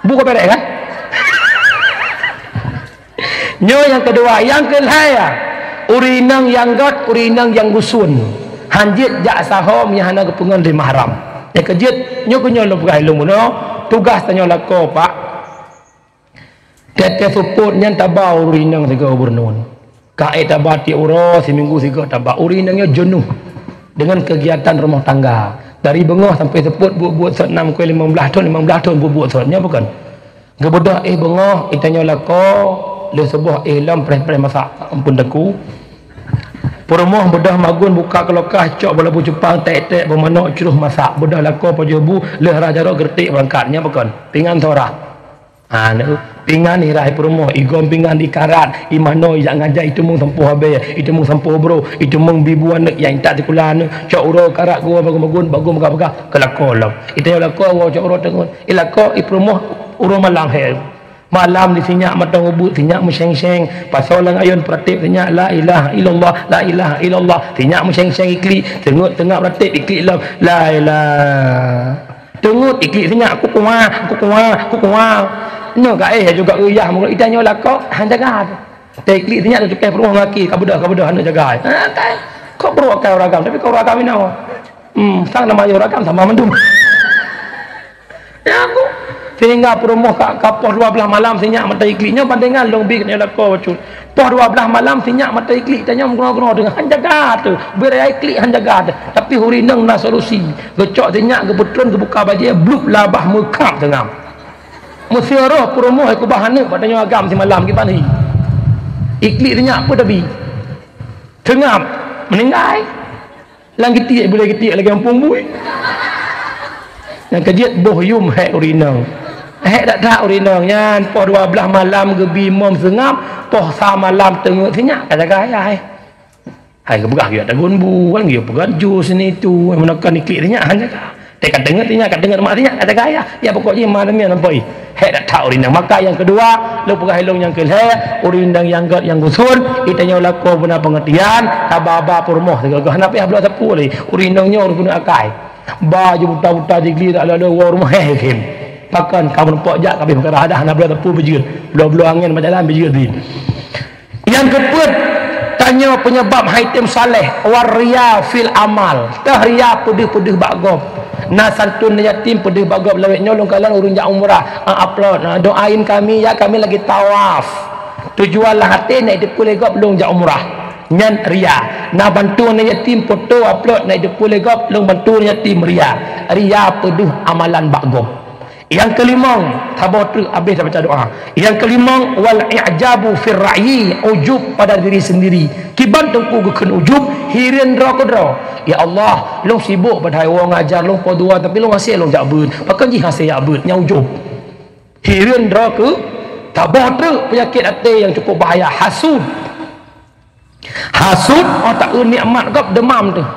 Buka perek kan? Nyoe nyang keudua, nyang keulhèe, ureueng inong nyang gét, ureueng inong nyang gusôn. Han jeuet jak saho meunyo hana geupeungon lé mahram. Nyang keujeuet, nyoe keuh nyoe lôn peugah ileumu nyoe, tugaih tanyoe lakoe, Pak. Teuh-teuh seupôt nyan taba ureueng inong sigoe gubernur. Ka ék taba tiep uroe, siminggu sigoe taba. Ureueng inong nyoe jeuneuh deungon keugiatan rumoh tangga. Dari beungoh sampoe seupôt buet-buet sot nam kue limong blaih thon, limong blaih thon buet-buet sot. Nyoe bukon? Geubeudôh éh beungoh, itanyoe lakoe, lheueh suboh éh lom preh-preh masak, ampôn teungku. Peurumoh beudôh magun buka keulokah, cok balabu cupang, tek-tek, beumanok, cruh masak. Beudôh lakoe pajoh bu, lheueh rah jaroe geureutek beurangkat. Nyan bukon? Pingan sora. Ha, neu, pingan irah i peurumoh, igom pingan ikarat, imanoe ijak ngajar, iteumong sampoe habéh, iteumong sampoe brôk, iteumong bibu aneuk nyang intat sikula aneuk, cok uroe karat geuwoe bagun-bagun, bagun bagah-bagah, keu lakoe lom. Itanyoe lakoe woe cok uroe teungeut. I lakoe i peurumoh uroe malam hék. Malam di sinyak mantong ubeut, sinyak meuséng-séng, pasoe lam ayôn peuratéb sinyak, "La ilaha illallah, la ilaha illallah." Sinyak meuséng-séng iklik, teungeut-teungeut peuratéb iklik lom, "La ilaha." Teungeut iklik sinyak, "Kukuwa, kukuwa, kukuwa." Nyoe ka éh juga euyah meunurot itanyoe lakoe, han jaga. Teuiklik sinyak teucukéh peurumoh ngon aki, ka beudôh, ka beudôh, aneuk jaga. Ha, kai. Kok brôk akai ureueng agam, tapi kok ureueng agam inoe. Hmm, sang nama ureueng agam sama mandum. Ya aku. Sehingga peurumoh ka, ka poh dua blaih malam sinyak mata iklik nyoe bandingan lôn bi keunoe lakoe bacut. Poh dua blaih malam sinyak mata iklik tanyoe meugunoe-gunoe deungon han jaga teuh. Beu raya iklik han jaga teuh. Tapi ureueng inong na solusi. Geucok sinyak, geupeutreun, geubuka bajée, blup labah meukab teungam. Meuseu roh peurumoh kubah aneuk bak tanyoe agam simalam kiban hi. Iklik sinyak peue tabi. Teungam meuninggai. Lam geutik, bulée geutik lagée gampông bui. Nyang keujeuet boh yum hék ureueng inong. Hék that-that ureueng inong nyan poh dua blaih malam geubi mom seungab, poh sa malam teungeut sinyak ka jaga ayah. Hai geupeugah geuyue tagun bu, kan geuyue peugah jus ni tu, meunoe kan iklik sinyak han jaga. Teuka teungeut sinyak, ka teungeut mak sinyak, ka jaga ayah. Ya pokok jih ma demian sampai. Hék that-that ureueng inong. Maka nyang keudua, lôn peugah ilong nyang keulhèe, ureueng inong nyang gét nyang gusôn, itanyoe lakoe beuna peungeurtian, haba-haba peurumoh sigoe-goe hana payah bloe sapeue lé. Ureueng inong nyoe ureueng keuneuk akai. Ba jih buta-buta jigli, tak lé-lé woe rumoh, heh, heh. Pakon kamoe pok jak, ka abéh peukara, dah na bloe teupeu beujeuet. Bloe-bloe angén bak jalan beujeuet di. Nyang keupeuet, tanyoe penyebab hai tem saleh, war riya fil amal. Teuh riya peudeuh-peudeuh bak gob. Na santun yatim peudeuh bak gob, lawét nyoe lôn kalon ureueng jak umrah, ah, upload, ah, doain kami ya, kami lagi tawaf. Tujuan lam até nak diteupeu lé gob lôn jak umrah. Nyan riya. Na bantu aneuk yatim, foto upload, nak diteupeu lé gob lôn bantu aneuk yatim, riya. Riya peudeuh amalan bak gob. Nyang keulimong, saboh treuk abéh tabaca doa. Nyang keulimong, wal i'jabu fir ra'yi, ujub pada diri sendiri. Kiban teungku geukheun ujub, hireuen droe keudroe. Ya Allah, lôn sibok padahai woe ngajar, lôn po dua, tapi lôn hase lôn jak beuet. Pakon jih hase jak beuet, nyan ujub. Hireuen droe keu, saboh treuk peunyakét até nyang cukup bahaya, hasut. Hasut, oh, taeu nikmat gob deumam teuh.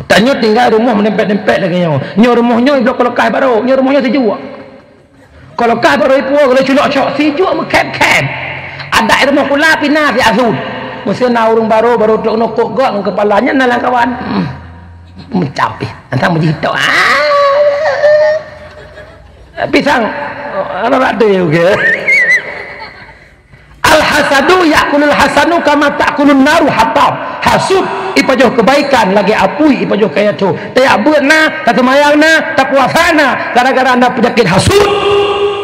Tanyoe tinggai rumoh meudempet-dempet lagée nyoe. Nyoe rumoh nyoe bloe keu lokah barô, nyoe rumoh nyoe sijuek. Keu lokah barô ipuwoe lé culok cok, sijuek meukhém-khém. Adak rumoh kula pih na si hasut. Meusé na ureueng barô, barô trok nokok gok ngon keupala nyan na lam kawan. Hmm. Meucap pih. Antang meujitok. Ah. Pisang. Anak rata ya, okey. Al-hasadu ya'kulul hasanu kama ta'kulun naru hatab. Hasut ipajoh kebaikan lagée apui ipajoh kayée thô. Tajak beuet na, taseumayang na, tapuasa na, gara-gara na peunyakét hasut.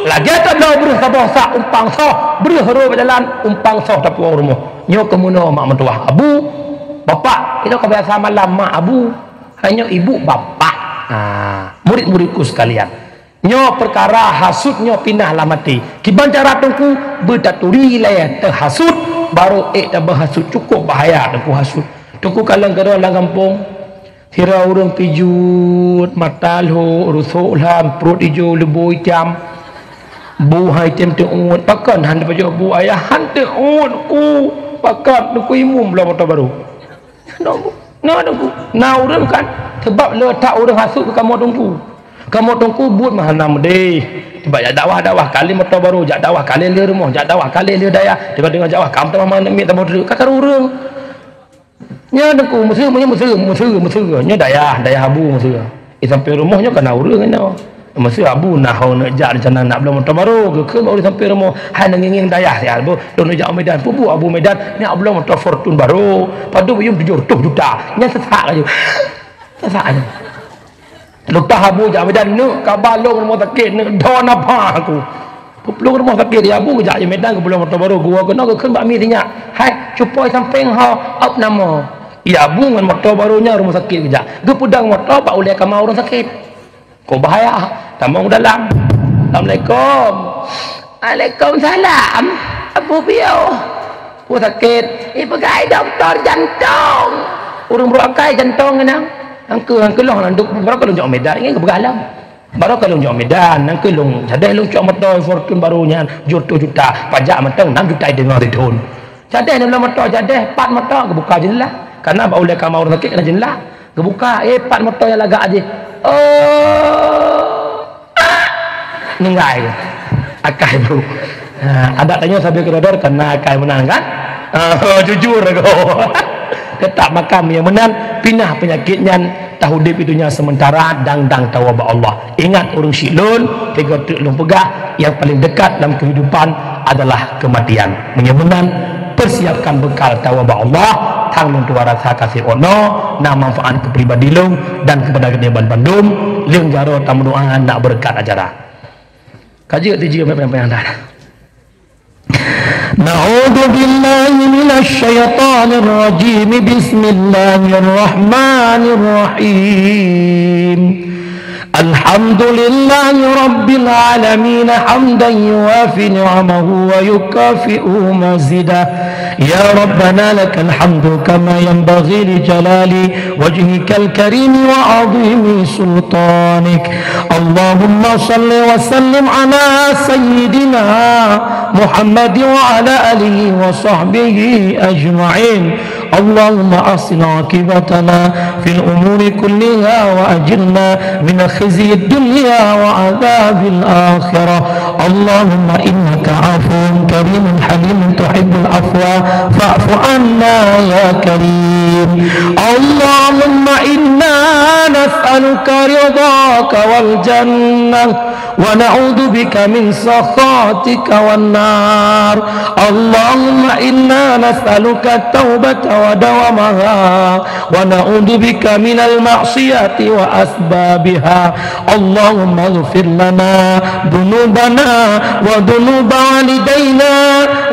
Lagée tabloe breuh saboh sak umpang soh, breuh rhot bak jalan umpang soh tapuwoe rumoh. Nyoe keumeunoe mak meutuwah, abu, bapak, inoe ka biasa malam mak abu, hai nyoe ibu bapak. Ha, murid-muridku sekalian. Nyoe peukara hasut nyoe pinah lam até. Kiban cara teungku, beutaturi lé teuhasut, barô ék tabeuhasut, cukup bahaya teungku hasut. Teungku kalon keudroe lam gampông, sira ureueng pijuet, mata lhok, rusok lham, pruet ijo, leubo itam, bu hai tem teuôt, pakon han teupajoh bu ayah, han teuôt ku, pakon teungku imum bloe moto barô. Na, na, na, na ureueng kan, sabab le that ureueng hasut keu kamoe teungku. Kamoe teungku buet meuhana meudeh. Tiba jak dakwah-dakwah ka lé moto barô, jak dakwah ka lé lheueh rumoh, jak dakwah ka lé lheueh dayah. Tiba deungoe jak dakwah ka meutamah maneuk miet saboh treuk, ka karu ureueng. Nyan teungku, meuseu, meuseu, meuseu, meuseu. Nyoe dayah, dayah abu meuseu. Di sampéng rumoh nyoe ka na ureueng inoe. Meuseu abu na ho neuk jak rencana nak bloe moto barô, geukheun baru sampai rumoh. Hai neungieng-ngieng dayah siat, boh, lôn neuk jak u Medan. Peue buet abu Medan, neuk bloe moto Fortuner barô. Padub yum tujoh reutôh juta. Nyan sesak laju. Sesak laju. Leupah abu jak Medan, neuk kaba lôn rumoh sakét, neuk dho nafah aku. Peuplueng rumoh sakét, ya abu geujak u Medan geubloe moto barô, geuwoe keunoe geukheun bak mi sinyak. Hai, cupo i sampéng ho, ôb namoe. Ya abu ngon moto barô nyan rumoh sakét geujak. Geupeudong moto bak ulée kama ureueng sakét. Kok bahaya, tamong u dalam. Assalamualaikum. Waalaikumsalam. Abu piôh. Peue sakét? Ipeugah dokto jantong. Ureueng brok akai jantong nyan. Angkeu, angkeu lôn, nyan duk, barô ka lôn jak Medan, nyan geupeugah lom. Barô ka lôn jak Medan, angkeu lôn, jadeh lôn cok moto Fortuner barô nyan, tujoh reutôh juta. Pajak mantong nam juta deungoe sithon. Jadeh nibloe moto, jadeh, pat moto, geubuka jeundela. Karena bak ulée kama ureueng sakét na jeundela. Geubuka, eh, pat moto nyang lagak jih. Oh. Ninggai. Akai bro. Ha, adak tanyoe sabe keudodor karena akai meunan kan? Ah, jujur aku. Tetap makam nyang meunan, pinah peunyakét nyan, taudép di donya sementara, dang-dang tawoe bak Allah. Ingat ureueng syiek lôn, tiga treuk lôn peugah, nyang paling dekat dalam kehidupan adalah kematian. Meunyoe meunan, persiapkan bekal tawoe bak Allah, thang lôn tuha rasa ka seuôt noe, na manfaat keu pribadi lôn dan keupada geutanyoe banmandum, lheueh jaroe tameudoa nak beureukat acara. Ka jeuet tijeuet panyang-panyang dah. أعوذ بالله من الشيطان الرجيم. بسم الله الرحمن الرحيم. الحمد لله رب العالمين، حمدا يوافي نعمه ويكافئ مزيده. يا ربنا لك الحمد كما ينبغي لجلال وجهك الكريم وعظيم سلطانك. اللهم صل وسلم على سيدنا محمد وعلى آله وصحبه أجمعين. اللهم أحسن عاقبتنا في الأمور كلها وأجرنا من خزي الدنيا وعذاب الآخرة. اللهم إنك عفو كريم حليم تحب العفو فاعف عنا يا كريم. اللهم إنا نسألك رضاك والجنة ونعوذ بك من سخطك والنار. اللهم إنا نسألك التوبة ودوامها ونعوذ بك من المعصية وأسبابها. اللهم اغفر لنا ذنوبنا وذنوب والدينا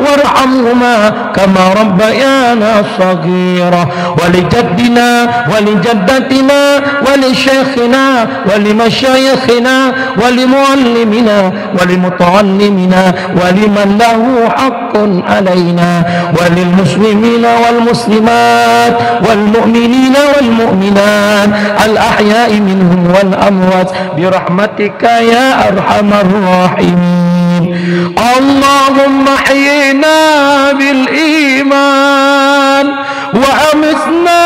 وارحمهما كما ربيانا صغيرا، ولجدنا ولجدتنا ولشيخنا ولمشايخنا ولمعلمنا ولمتعلمنا ولمن له حق علينا وللمسلمين والمسلمات والمؤمنين والمؤمنات الأحياء منهم والأموات برحمتك يا أرحم الراحمين. اللهم أحينا بالإيمان وأمتنا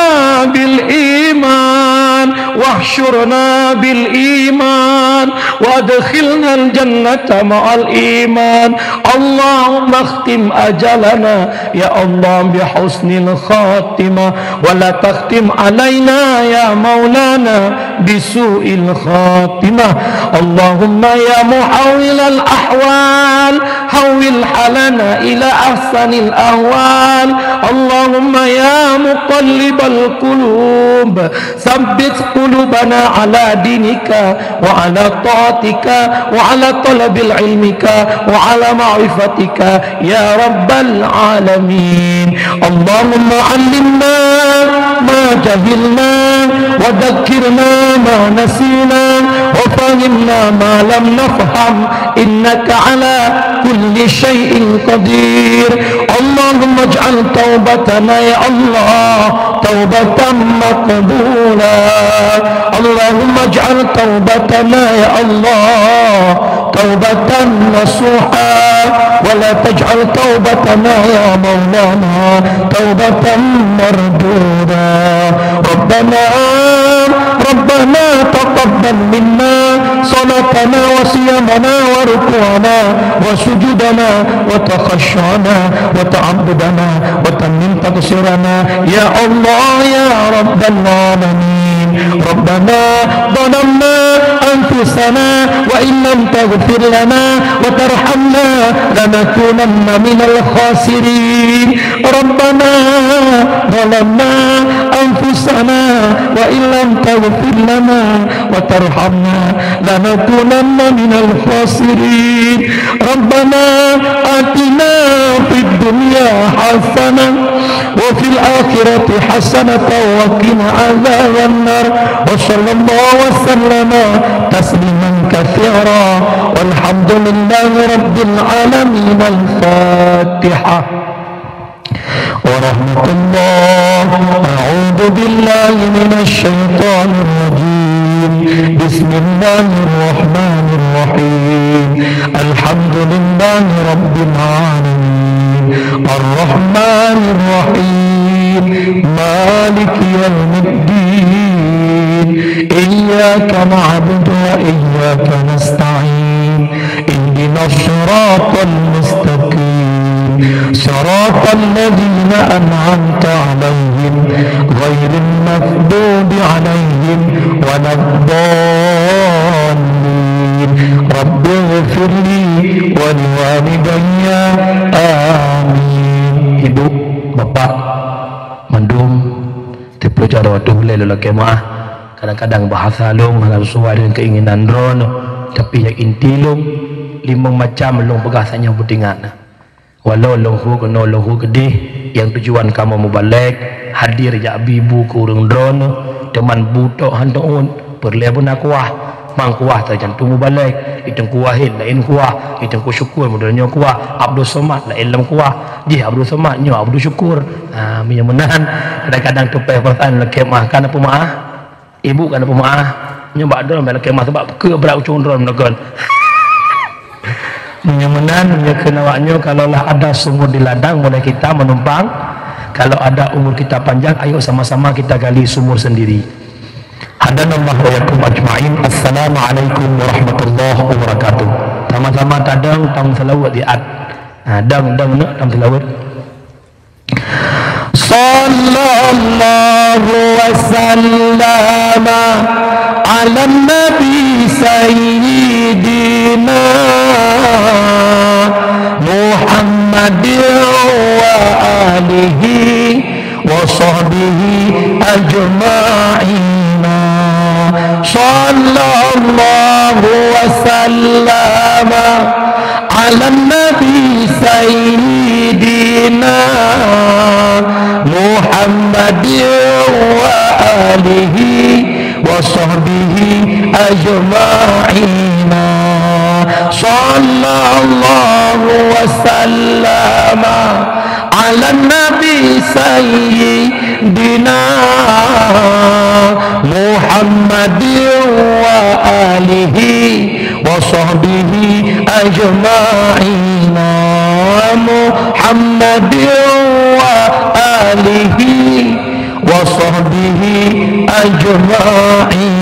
بالإيمان واحشرنا بالإيمان وأدخلنا الجنة مع الإيمان. اللهم اختم أجلنا يا الله بحسن الخاتمة، ولا تختم علينا يا مولانا بسوء الخاتمة. اللهم يا محول الأحوال، حول حالنا إلى أحسن الأحوال. اللهم يا مقلب القلوب، ثبت قلوبنا على دينك وعلى طاعتك وعلى طلب علمك وعلى معرفتك يا رب العالمين. اللهم علمنا ما جهلنا وذكرنا ما نسينا وفهمنا ما لم نفهم إنك على كل شيء قدير. اللهم اجعل توبتنا يا الله توبة مقبولة. اللهم اجعل توبتنا يا الله توبة نصوحا، ولا تجعل توبتنا يا مولانا توبة مردودة. ربنا، ربنا تقبل منا صلاتنا وصيامنا وركوعنا وسجودنا وتخشعنا وتعبدنا وتمم تقصيرنا يا الله يا رب العالمين. ربنا ظلمنا أنفسنا وإن لم تغفر لنا وترحمنا لنكونن من الخاسرين. ربنا ظلمنا أنفسنا وإن لم تغفر لنا وترحمنا لنكونن من الخاسرين. ربنا آتنا في الدنيا حسنة وفي الآخرة حسنة وقنا عذاب النار. وصلى الله وسلم تسليما كثيرا. والحمد لله رب العالمين. الفاتحة. ورحمة الله. أعوذ بالله من الشيطان الرجيم. بسم الله الرحمن الرحيم. الحمد لله رب العالمين. الرحمن الرحيم. مالك يوم الدين. إياك نعبد وإياك نستعين. اهدنا الصراط المستقيم. صراط الذين أنعمت عليهم غير المغضوب عليهم ولا الضالين. رب اغفر لي ولوالدي. آمين. Ibu, bapak, mandum, teupeue cara watèe ulèe lôn lakèe meu'ah. Kadang-kadang bahasa lôn hana sesuai dengan keinginan droeneuh, tapi nyang inti lôn, limong macam lôn peugah tanyoe beutingat na. Walau lôn hu keunoe lôn hu keudeh, nyang tujuan kamoe mubalek, hadir jak bi bu keu ureueng droeneuh, teuma bu tok han teuôt, peureulèe beuna kuah. Mang kuah teujantung mubalek, i Teungku Wahid laén kuah, i Teungku Syukur model nyoe kuah, Abdul Somad laén lom kuah, jih Abdul Somad nyoe Abdul Syukur. Ha, meunyoe meunan, kadang-kadang teupèh peurasaan lakèe meu'ah, ka na peumeu'ah. Ibu ka na peumeu'ah, nyoe bak droeneuh lakèe meu'ah sabab keu brat ucông droeneuh meunakon. Meunyoe meunan, meunyoe kheun awak nyoe, kalaulah ada sumur di ladang, boleh kita menumpang. Kalau ada umur kita panjang, ayo sama-sama kita gali sumur sendiri. Hadanallahu wa iyyakum ajma'in. Assalamualaikum warahmatullahi wabarakatuh. Sama-sama tadong, tameuseulaweuet siat. Ha, dong, dong, neuk tameuseulaweuet. Sallallahu wasallama ala nabi sayyidina Muhammadin wa alihi wa sahbihi ajma'ina. Sallallahu wasallama ala nabi sayyidina Muhammadin wa alihi wa sahbihi ajma'ina. Sallallahu wasallama ala nabi sayyidina Muhammadin wa alihi wa sahbihi ajma'ina. Muhammadin wa alihi wa sahbihi ajma'in.